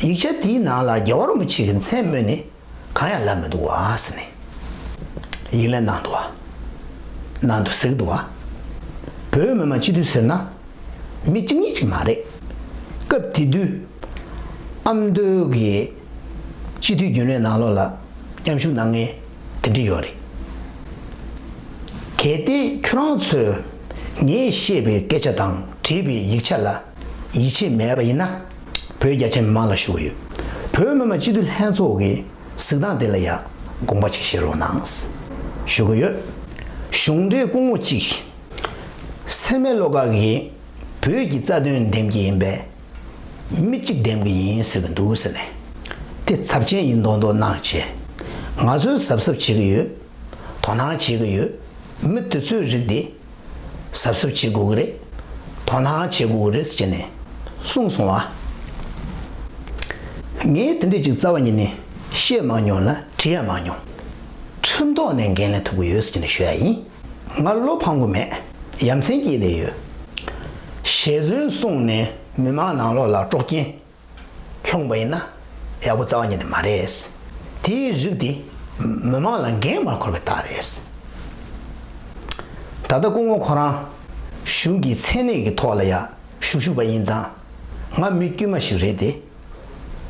ཡིག་ཆ་དེའི་ནང་ལ་རྒྱལ་བ་རིན་པོ་ཆེ་གི་མཚན་སྨོས་ནས་གང་ཡང་ལབ་མི་འདུག་བ་ཟེར་ནས་ཡིག་ལན་གནང་འདུག་བ། གནང་འདུག་ཟེར་གི་འདུག་བ། བོད་མི་མང་སྤྱི་འཐུས་ཟེར་ན་མི་གཅིག་གཉིས་ཅིག་མ་རེད། སྐབས་དེ་དུས་ཨ་མདོའི་གི་སྤྱི་འཐུས་རྒྱུན་ལས་ནང་ལོགས་ལ་མཉམ་ཞུགས་གནང་མཁན་དེ་འདྲ་ཡོད་རེད། གལ་ཏེ་ཁྱོད་རང་ཚོས་ངས་བཤད་པའི་སྐད་ཆ་དང་བྲིས་པའི་ཡིག་ཆ་ལ་ཡིད་ཆེས་མེད་པ་ཡིན་ན། བོད་རྒྱ་ཆེ་མི་མང་ལ་ཞུ་གི་ཡོད། བོད་མི་མང་སྤྱི་འཐུས་ལྷན་ཚོགས་ཀྱི་གཟིགས་སྟངས་དེ་ལ་ཡང་དགོངས་པ་ཅིག་བཞེས་རོགས་གནང་ཞུ་གི་ཡོད། གཞུང་འབྲེལ་སྐུ་ངོ་གཅིག་སེར་སྨད་བློ་དགའ་གིས་བོད་ཀྱི་རྩ་དོན་འདེམས་ཀྱི་ཡིན་པས། མི་གཅིག་འདེམས་ཀྱི་ཡིན་ཟེར་གྱི་འདུག་ཟེར་ནས། དེ་ཚབས་ཆེན་ཡིན་མདོག་མདོག་གནང་བྱས། ང་ཚོས་གཟབ་གཟབ་བྱེད་ཀྱི་ཡོད། དོ་སྣང་བྱེད་ཀྱི་ཡོད། མི་དེ་ཚོའི་རིགས་དེ་གཟབ་གཟབ་བྱེད་དགོས་ཀྱི་རེད། དོ་སྣང་བྱེད་དགོས་ཀྱི་རེད་ཟེར་ནས་གསུངས་སོང་བ། ངས་དེ་འདྲས་ཅིག་རྩ་བ་ཉིད་ནས་བཤད་མ་མྱོང་ལ་བྲིས་ཡང་མ་མྱོང་། ཁྲིམས་ཐོག་ནས་འགན་ལེན་ཐུབ་ཀྱི་ཡོད་ཟེར་ནས་ཞུ་ཡ་ཡིན། ང་བློ་ཕམ་གྱི་མེད། ཡ་མཚན་སྐྱེས་བསྡད་ཡོད། ཞལ་རྫུན་གསུངས་ནས་མི་མང་ནང་ལོགས་ལ་དཀྲོག་རྐྱེན་སློང་པ་ཡིན་ན་ཡག་པོ་རྩ་བ་ཉིད་ནས་མ་རེད། དེའི་རིགས་དེ་མི་མང་ལ་འགན་མ་འཁུར་བའི་རྟགས་རེད། ད་ལྟ་སྐུ་ངོ་ཁོ་རང་གཞུང་གི་མཚན་གནས་ཀྱི་ཐོག་ལ་ཡ་བཞུགས་བཞུགས་པ་ཡིན་ཙང་། ང་མི་དཀྱུས་མ་ཞིག་རེད་དེ།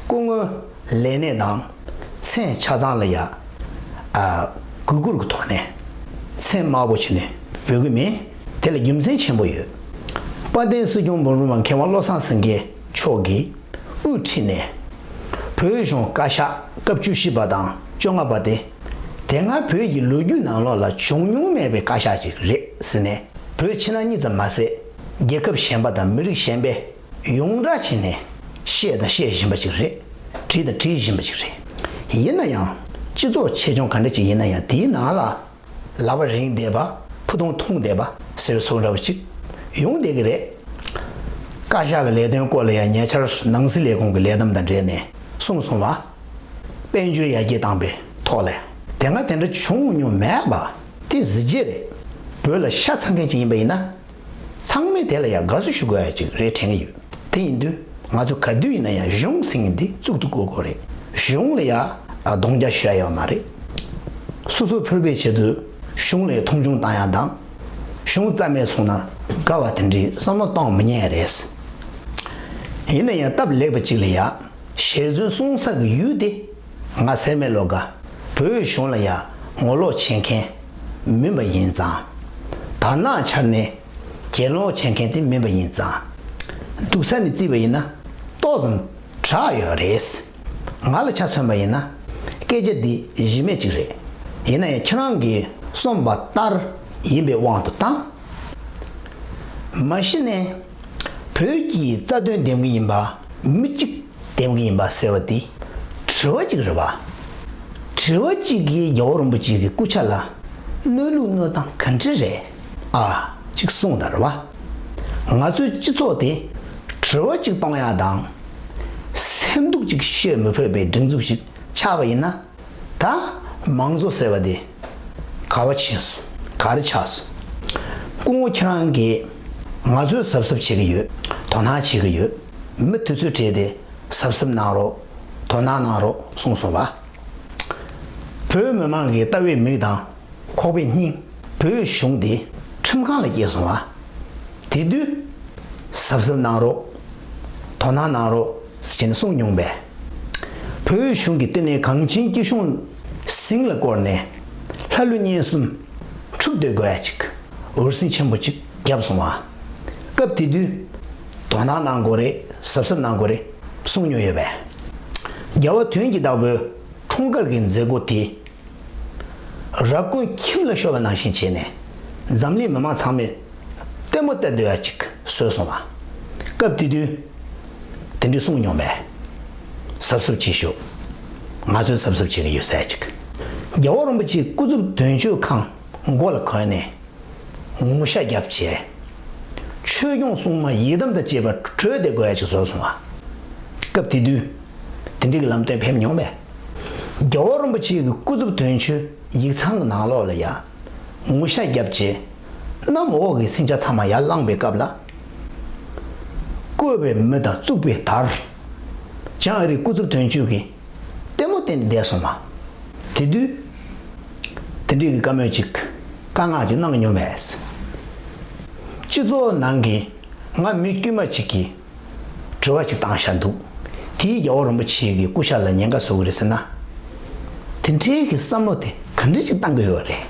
སྐུ་ངོའི་ལས་གནས་དང་མཚན་ཆ་ཚང་ལ་ཡ། ཨ། གུས་བཀུར་གྱི་ཐོག་ནས་མཚན་དམའ་པོ་བྱས་ནས་འབོད་ཀྱི་མེད། དེ་ལ་རྒྱུ་མཚན་ཆེན་པོ་ཡོད། དཔལ་ལྡན་སྲིད་སྐྱོང་འབུམ་རམས་པ་མཁས་དབང་བློ་བཟང་སེང་གེ་མཆོག་གིས་དབུ་ཁྲིད་ནས་བོད་གཞུང་བཀའ་ཤག་སྐབས་བཅུ་བཞི་པ་དང་བཅོ་ལྔ་པ་དེ། དེ་སྔ་བོད་ཀྱི་ལོ་རྒྱུས་ནང་ལོགས་ལ་བྱུང་མྱོང་མེད་པའི་བཀའ་ཤག་ཅིག་རེད་ཟེར་ནས། བོད་ཕྱི་ནང་གཉིས་ཙམ་མ་ཟད། རྒྱལ་ཁབ་གཞན་པ་དང་མི་རིགས་གཞན་པས་ཡོངས་གྲགས་བྱས་ནས་བཤད་དང་བཤད་བཞིན་པ་ཅིག་རེད། བྲིས་དང་བྲིས་བཞིན་པ་ཅིག་རེད། ཡིན་ན་ཡང་སྤྱི་ཚོགས་ཆེ་ཆུང་ག་འདྲ་ཅིག་ཡིན་ན་ཡང་དེའི་ནང་ལ་ལག་པ་རིང་བསྡད་པ། ཕུ་ཐུང་ཐུང་བསྡད་པ་ཟེར་བའི་བཟོ་འདྲ་བ་ཅིག་ཡོང་བསྡད་ཀྱི་རེད། བཀའ་ཤག་གི་ལས་དོན་སྐོར་ལ་ཡང་ཉེ་ཆར་ནང་སྲིད་ལས་ཁུངས་ཀྱི་ལས་བསྡོམས་དང་འབྲེལ་ནས་གསུངས་སོང་བ། དཔལ་འབྱོར་ཡར་རྒྱས་བཏང་པའི་ཐོག་ལ་དེ་སྔ་དེ་འདྲ་བྱུང་མྱོང་མེད་པ་དེ་གཟི་བརྗིད་རེད། བོད་ལ་ཤ་ཚ་མཁན་ཅིག་ཡིན་པ་ཡིན་ན། ཚང་མས་དེ་ལ་ཡང་དགའ་བསུ་ཞུ་དགོས་ཡ་ཅིག་རེད་དྲན་གྱི་ཡོད། དེ་ཡིན་དུས་ང་ཚོ་ག་དུས་ཡིན་ན་ཡང་གཞུང་ཟེར་མཁན་འདི་གཙུག་ཏུ་བཀུར་དགོས་རེད། གཞུང་ལ་ཡང་གདོང་རྒྱག་ཞུ་ཡ་ཡོད་མ་རེད། སོ་སོ་ཕུད་པའི་ཆེད་དུ་གཞུང་ལ་ཡང་མཐོང་ཆུང་བཏང་ཡ་དང་། གཞུང་རྩ་མེད་སོང་ན་དགའ་བ་དེ་འདྲའི་བསམ་བློ་གཏོང་མི་ཉན་རེད། ཡིན་ན་ཡང་སྟབས་ལེགས་པ་ཅིག་ལ་ཡ། ཞལ་རྫུན་གསུང་ས་གི་ཡུལ་དེ་ང་སེར་སྨད་བློ་དགའ་བོད་གཞུང་ལ་ཡ་ངོ་ལོག་བྱེད་མཁན་མིན་པ་ཡིན་ཙང་། དར་ནག་འཕྱར་ནས་གྱེན་ལོག་བྱེད་མཁན་དེ་མིན་པ་ཡིན་ཙང་། སྡུག་ས་ནས་བརྩིས་པ་ཡིན་ན་ཏོག་ཙམ་དྲག་ཡོད་རེད། ང་ལ་ཆ་མཚོན་པ་ཡིན་ན་སྐད་ཆ་འདི་གཞི་མེད་ཅིག་རེད། ཡིན་ན་ཡང་ཁྱེད་རང་གིས་གསུངས་པ་ལྟར་ཡིན་པའི་དབང་དུ་བཏང་། མ་གཞི་ནས་བོད་ཀྱི་རྩ་དོན་འདེམས་ཀྱི་ཡིན་པ། མི་གཅིག་འདེམས་ཀྱི་ཡིན་པ་ཟེར་བ་འདི་དྲི་བ་གཅིག་རེད་བ། དྲི་བ་གཅིག་གིས་རྒྱལ་བ་རིན་པོ་ཆེ་གི་སྐུ་ཕྱྭ་ལ་གནོད་ལུགས་གནོད་སྟངས་ག་འདྲ་རེད། ཨ། གཅིག་གསུངས་དང་རེད་བ། ང་ཚོའི་སྤྱི་ཚོགས་དེ་དྲི་བ་གཅིག་གཏོང་ཡ་དང་། སེམས་སྡུག་གཅིག་བཤད་མི་ཕོད་པའི་སྒྲིག་འཛུགས་ཤིག་ཆགས་པ་ཡིན་ན། ད་མང་གཙོ་ཟེར་བ་དེ་ག་བ་ཕྱིན་སོང་། ག་རེ་ཆགས་སོང་། སྐུ་ངོ་ཁྱེད་རང་གིས་ང་ཚོས་གཟབ་གཟབ་བྱེད་ཀྱི་ཡོད། དོ་སྣང་བྱེད་ཀྱི་ཡོད། མི་དེ་ཚོའི་གྲས་དེ་གཟབ་གཟབ་གནང་རོགས། དོ་སྣང་གནང་རོགས་གསུངས་སོང་བ། བོད་མི་མང་གི་ལྟ་བའི་མིག་དང་ཁོག་པའི་སྙིང་། བོད་གཞུང་དེ་ཁྲིམས་ཁང་ལ་སྐྱེས་སོང་བ། དེ་དུས་གཟབ་གཟབ་གནང་རོགས། དོ་སྣང་གནང་རོགས་ཟེར་ནས་གསུངས་མྱོང་པས། བོད་གཞུང་གི་བསྟི་གནས་གངས་ཅན་སྐྱིད་གཤོངས་ཟིང་ལ་བསྐོར་ནས་ལྷ་ཀླུ་གཉན་གསུམ་འཁྲུག་སྡོད་དགོས་ཡ་ཅིག་འུར་ཟིང་ཆེན་པོ་ཅིག་བརྒྱབ་སོང་བ། སྐབས་དེ་དུས་དོ་སྣང་གནང་དགོས་རེད། གཟབ་གཟབ་གནང་དགོས་རེད་གསུངས་མྱོང་ཡོད་པས། རྒྱལ་བ་དོན་གྱི་བདག་པོའི་འཁྲུངས་སྐར་གྱི་མཛད་སྒོ་དེ། ར་ཀུན་ཁྱིམ་ལ་ཤོར་བ་ནང་བཞིན་བྱས་ནས་འཛམ་གླིང་མི་མང་ཚང་མས་ལྟད་མོ་ལྟ་སྡོད་ཡ་ཅིག་བཟོས་སོང་བ། སྐབས་དེ་དུས་དེ་འདྲས་གསུངས་མྱོང་པས། གཟབ་གཟབ་བྱེད་ཤོག་ང་ཚོས་གཟབ་གཟབ་བྱེད་ཀྱི་ཡོད་ས་ཡ་ཅིག་རྒྱལ་བ་རིན་པོ་ཆེའི་སྐུ་ཚབ་དོན་གཅོད་ཁང་མགོ་ལ་གོན་ནས་ངུ་ཤ་བརྒྱབ་བྱས། ཆོས་སྐྱོང་སྲུང་མ་ཡི་དམ་དང་བཅས་པ་བྲོས་བསྡད་དགོས་ཡ་ཅིག་བཟོས་སོང་བ། སྐབས་དེ་དུས་དེ་འདྲའི་གི་ལམ་སྟོན་ཕེབས་མྱོང་པས། རྒྱལ་བ་རིན་པོ་ཆེ་གི་སྐུ་ཚབ་དོན་གཅོད་ཡིག་ཚང་གི་ནང་ལོགས་ལ་ཡ་ངུ་ཤ་བརྒྱབ་བྱས། གནམ་འོག་གི་སྲིན་བྱ་ཚང་མ་ཡར་བསླངས་པའི་སྐབས་ལ། བསྐོས་པའི་མི་དང་བཙུགས་པའི་དར། བྱང་ཨ་རིའི་སྐུ་ཚབ་དོན་གཅོད་ཀྱིས་ལྟད་མོ་བལྟས་ནས་བསྡད་སོང་བ། དེ་དུས་དེ་འདྲའི་གི་བཀའ་མོལ་ཅིག་དཀའ་ངལ་ཅིག་གནང་མྱོང་མེད། སྤྱི་ཚོགས་ནང་གི་ང་མི་དཀྱུས་མ་ཅིག་གིས་དྲི་བ་ཅིག་བཏང་བཞག་འདུག་དེའི་རྒྱལ་བ་རིན་པོ་ཆེ་གི་སྐུ་ཤ་ལ་ཉེན་ཁ་བཟོ་གི་རེད་ཟེར་ན། དེ་འདྲའི་གི་བསམ་བློ་དེ་ག་འདྲ་ཅིག་བཏང་གི་ཡོད་རེད།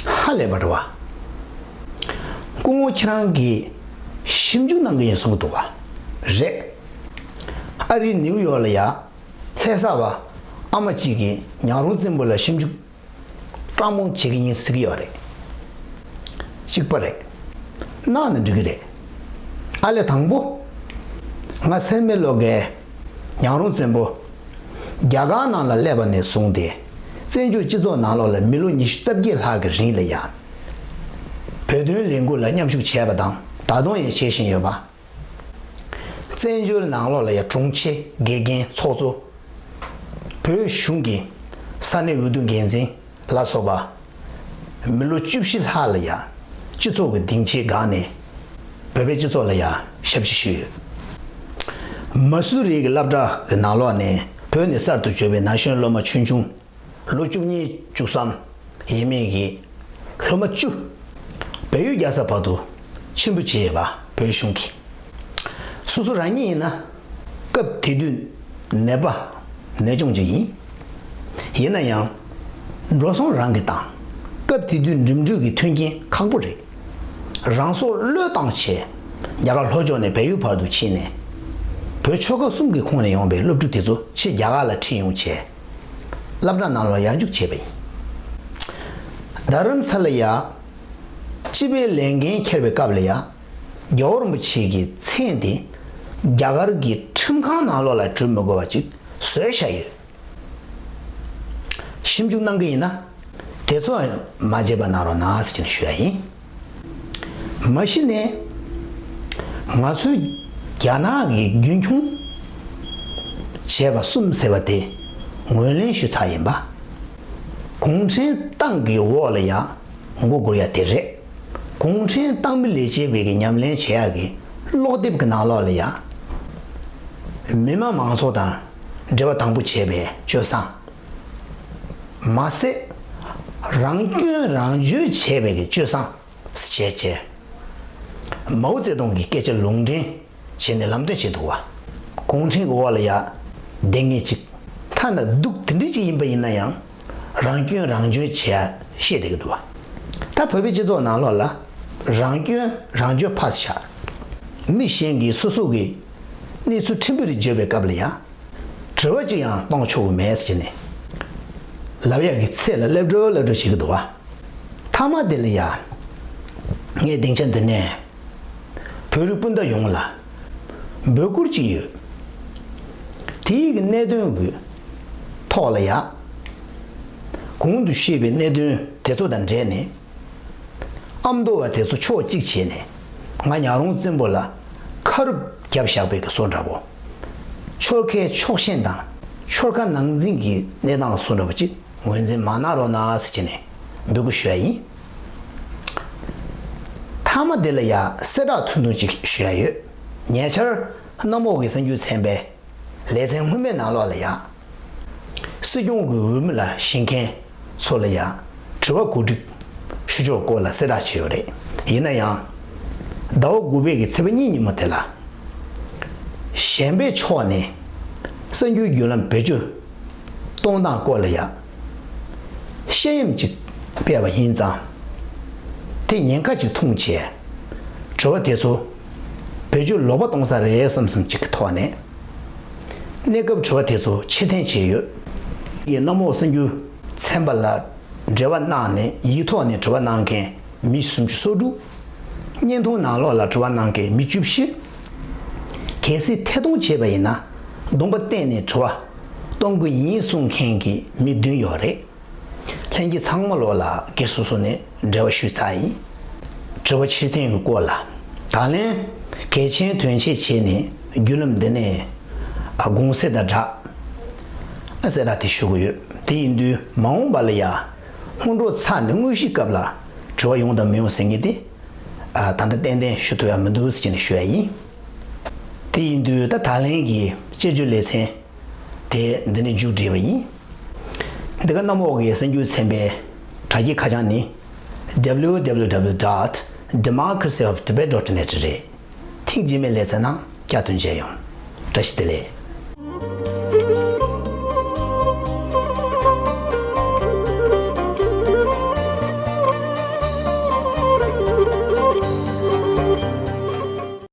ཧ་ལས་པ་རེད་བ། སྐུ་ངོ་ཁྱེད་རང་གིས་ཞིབ་འཇུག་གནང་གི་ཡིན་གསུང་གི་འདུག་བ། རེད། ཨ་རིའི་ནིའུ་ཡོག་ལ་ཡ། ལྷ་ས་བ་ཨ་མ་གཅིག་གིས་ཉག་རོང་བཙན་པོ་ལ་ཞིབ་འཇུག་སྤྲང་པོ་བྱེད་ཀྱི་ཡིན་ཟེར་གྱི་ཡོད་རེད། གཅིག་པ་རེད། གནང་ན་འགྲིག་གི་རེད། ཨ་ལས་དང་པོ། ང་སེར་མེ་ལོ་གས་ཉག་རོང་བཙན་པོ་རྒྱ་གར་ནང་ལ་སླེབས་པ་ནས་བཟུང་སྟེ་བཙན་བྱོལ་སྤྱི་ཚོགས་ནང་ལོགས་ལ་མི་ལོ་ཉི་ཤུ་རྩ་བརྒྱད་ལྷག་གི་རིང་ལ་ཡ། བོད་དོན་ལས་འགུལ་ལ་མཉམ་ཞུགས་བྱས་པ་དང་ད་དུང་ཡང་བྱེད་བཞིན་ཡོད་པ། བཙན་བྱོལ་ནང་ལོགས་ལ་ཡ་དྲུང་ཆེ་དགེ་རྒན་ཚོགས་གཙོ། བོད་གཞུང་གི་ས་གནས་འོས་བསྡུ་འགན་འཛིན་ལ་སོགས་པ། མི་ལོ་བཅུ་བཞི་ལྷག་ལ་ཡ་སྤྱི་ཚོགས་ཀྱི་སྡིངས་ཆའི་སྒང་ནས་བོད་པའི་སྤྱི་ཚོགས་ལ་ཡ་ཞབས་ཕྱི་ཞུས་ཡོད། མ་སུ་རི་གི་སློབ་གྲྭ་གི་ནང་ལོགས་ནས་བོད་ནས་གསར་དུ་བྱོན་པའི་ན་གཞོན་སློབ་མ་ཆུང་ཆུང་ལོ་བཅུ་གཉིས་བཅུ་གསུམ་ཡས་མས་ཀྱི་སློབ་མ་བཅུ་བལ་ཡུལ་རྒྱལ་ས་བར་དུ་ཕྱིར་འབུད་བྱས་ཡོད་པ་བོད་གཞུང་གིས། སོ་སོ་རང་ཉིད་ཡིན་ན་སྐབས་དེ་དུས་ནད་པ་ནད་གཅོང་ཅིག་ཡིན། ཡིན་ན་ཡང་འགྲོ་སོང་རང་གིས་བཏང་། སྐབས་དེ་དུས་འགྲིམ་འགྲུལ་གྱི་མཐུན་རྐྱེན་ཁག་པོ་རེད། རང་སྲོག་བློས་བཏང་བྱས་རྒྱ་གར་ལྷོ་ཕྱོགས་ནས་བལ་ཡུལ་བར་དུ་ཕྱིན་ནས་བོད་ཆོལ་ཁ་གསུམ་གྱི་ཁོངས་ནས་ཡོང་པའི་སློབ་ཕྲུག་དེ་ཚོ་ཕྱིར་རྒྱ་གར་ལ་ཁྲིད་ཡོང་བྱས། སློབ་གྲྭ་ནང་ལ་ཡར་འཇུག་བྱས་པ་ཡིན། རྡ་རམ་ས་ལ་ཡ། སྤྱི་པའི་ལས་འགན་འཁྱེར་བའི་སྐབས་ལ་ཡ། རྒྱལ་བ་རིན་པོ་ཆེ་གི་མཚན་དེ་རྒྱ་གར་གྱི་ཁྲིམས་ཁང་ནང་ལོགས་ལ་འབྲི་མི་དགོས་པ་ཅིག་བཟོས་བཞག་ཡོད། ཞིབ་འཇུག་གནང་གི་ཡིན་ན། དེ་ཚོ་མ་བརྗེད་པ་གནང་རོགས་གནང་ཟེར་ནས་ཞུ་ཡ་ཡིན། མ་གཞི་ནས་ང་ཚོའི་རྒྱ་ནག་གི་རྒྱུན་འཁྱོངས་བྱས་པ་གསུམ་ཟེར་བ་དེ་ངོས་ལེན་ཞུ་ཚར་ཡིན་པ། གུང་ཁྲན་ཏང་གི་འོག་ལ་ཡང་མགོ་སྒུར་ཡ་དེ་རེད། གུང་ཁྲན་ཏང་མི་ལས་བྱེད་པའི་གི་ཉམས་ལེན་བྱེད་ཡ་གི་ཀློག་དེབ་ཀྱི་ནང་ལོགས་ལ་ཡང་མི་དམངས་མང་ཚོགས་དང་འབྲེལ་བ་དམ་པོ་བྱས་པའི་སྤྱོད་བཟང་། མ་ཟད་རང་སྐྱོན་རང་བརྗོད་བྱས་པའི་གི་སྤྱོད་བཟང་བྱས་བྱས། མའོ་ཙེ་ཏུང་གི་སྐད་ཆ་ལུང་འདྲེན་བྱས་ནས་ལམ་སྟོན་བྱས་འདུག་བ། གུང་ཁྲན་གྱི་འོག་ལ་ཡ་བསྡད་མཁན་ཅིག་ཐ་ན་སྡུག་དེ་འདྲ་ཅིག་ཡིན་པ་ཡིན་ན་ཡང་རང་སྐྱོན་རང་བརྗོད་བྱེད་ཡ་ཤེས་བསྡད་ཀྱི་འདུག་བ། ད་བོད་པའི་སྤྱི་ཚོགས་ནང་ལོགས་ལ་རང་སྐྱོན་རང་བརྗོད་ཕར་བཞག་མི་གཞན་གྱིས་སོ་སོ་གི་གནས་ཚུལ་ཕྲན་བུ་རེ་བརྗོད་པའི་སྐབས་ལ་ཡ། དྲི་བ་ཅིག་ཡང་གཏོང་ཆོག་གི་མེད་ཟེར་ནས། ལབ་ཡག་གི་ཚད་ལ་སླེབས་འགྲོ་སླེབས་འགྲོ་བྱེད་ཀྱི་འདུག་བ། མཐའ་མ་དེ་ལ་ཡ། ངས་སྡིངས་ཆ་འདི་ནས། བོད་རིགས་སྤུན་ཟླ་ཡོངས་ལ། འབོད་སྐུལ་ཅིག་ཡོད། དེའི་གི་གནད་དོན་གྱི་ཐོག་ལ་ཡ། གོང་དུ་བཤད་པའི་གནད་དོན་དེ་ཚོ་དང་འབྲེལ་ནས། ཨ་མདོ་བ་དེ་ཚོ་ཕྱོགས་གཅིག་བྱས་ནས་ང་ཉག་རོང་བཙན་པོ་ལ་ཁ་རུབ་བརྒྱབ་བཞག་པའི་གི་བཟོ་འདྲ་པོ། ཆོལ་ཁའི་ཕྱོགས་ཞེན་དང་ཆོལ་ཁ་ནང་འཛིང་གི་གནས་སྟངས་ལ་བཟོ་འདྲ་པོ་ཅིག་ངོས་འཛིན་མ་གནང་རོགས་གནང་ཟེར་བྱས་ནས་འབོད་སྐུལ་ཞུ་ཡ་ཡིན། མཐའ་མ་དེ་ལ་ཡ་གསལ་བསྒྲགས་ཐུང་ཐུང་ཅིག་ཞུ་ཡ་ཡོད། ཉེ་ཆར་གནམ་འོག་གི་གསར་འགྱུར་ཚན་པས། ལེ་ཚན་སྔོན་མའི་ནང་ལོགས་ལ་ཡ། སྲིད་སྐྱོང་གི་འོས་མི་ལ་བཞེངས་མཁན་ཚོ་ལ་ཡ། དྲི་བ་གོ་སྒྲིག་ཞུ་ཕྱོགས་སྐོར་ལ་གསལ་བསྒྲགས་བྱས་ཡོད་རེད། ཡིན་ན་ཡང་། ཟླ་བ་དགུ་པའི་གི་ཚེས་པ་གཉིས་ཉིན་མོ་དེ་ལ། གཞན་པའི་ཕྱོགས་ནས་གསར་འགྱུར་བརྒྱུད་ལམ་བེད་སྤྱོད་གཏོང་སྟངས་སྐོར་ལ་ཡ། བཤད་ཡམ་ཅིག་སྤེལ་བ་ཡིན་ཙང་། དེ་ཉེན་ཁ་ཅིག་མཐོང་བྱས། དྲི་བ་དེ་ཚོ་བེད་སྤྱོད་ལོག་པ་གཏོང་ས་རེད་བསམ་བསམ་ཅིག་གི་ཐོག་ནས། གནས་སྐབས་དྲི་བ་དེ་ཚོ་ཕྱིར་འཐེན་བྱས་ཡོད། ཡིན་གནམ་འོག་གསར་འགྱུར་ཚན་པ་ལ་འབྲེལ་བ་གནང་ནས་ཡིག་ཐོག་ནས་དྲི་བ་གནང་མཁན་མི་སུམ་ཅུ་སོ་དྲུག་བརྙན་ཐུང་ནང་ལོགས་ལ་དྲི་བ་གནང་མཁན་མི་བཅུ་བཞི། གལ་སྲིད་ཐད་གཏོང་བྱས་པ་ཡིན་ན་གདོང་པ་བསྟན་ནས་དྲི་བ་གཏོང་གི་ཡིན་གསུང་མཁན་གྱི་མི་བདུན་ཡོད་རེད། ལྷན་རྒྱས་ཚང་མ་ལོགས་ལ་སྒེར་སོ་སོ་ནས་འབྲེལ་བ་ཞུས་ཚར་ཡིན། དྲི་བ་ཕྱིར་འཐེན་གྱི་སྐོར་ལ། ད་ལན་གལ་ཆེན་དོན་ཆེ་བྱས་ནས་བརྒྱུད་ལམ་འདི་ནས་ཨ་དགོངས་སེལ་དང་སྦྲགས་ཨ་གསལ་བསྒྲགས་དེ་ཞུ་གི་ཡོད། དེ་ཡིན་དུས་མ་འོངས་པ་ལ་ཡ་སྔོན་འགྲོ་ཚར་ནས་དངོས་གཞིའི་སྐབས་ལ་དྲི་བ་ཡོང་དང་མི་ཡོང་ཟེར་མཁན་དེ་ཨ་ད་ལྟ་ཏན་ཏན་ཞུ་ཐུབ་ཡ་མི་འདུག་ཟེར་ནས་ཞུ་ཡ་ཡིན། དེ་ཡིན་དུས་ད་ད་ལན་གྱི་དཔྱད་བརྗོད་ལེ་ཚན། དེ་འདི་ནས་མཇུག་སྒྲིལ་བ་ཡིན། འདི་ག་གནམ་འོག་གི་གསར་འགྱུར་ཚན་པའི་དྲ་རྒྱའི་ཁ་བྱང་ནི། www dot Democracy of Tibet dot net རེད། ཐེངས་རྗེས་མའི་ལེ་ཚན་ནང་བསྐྱར་དུ་མཇལ་ཡོང་། བཀྲ་ཤིས་བདེ་ལེགས།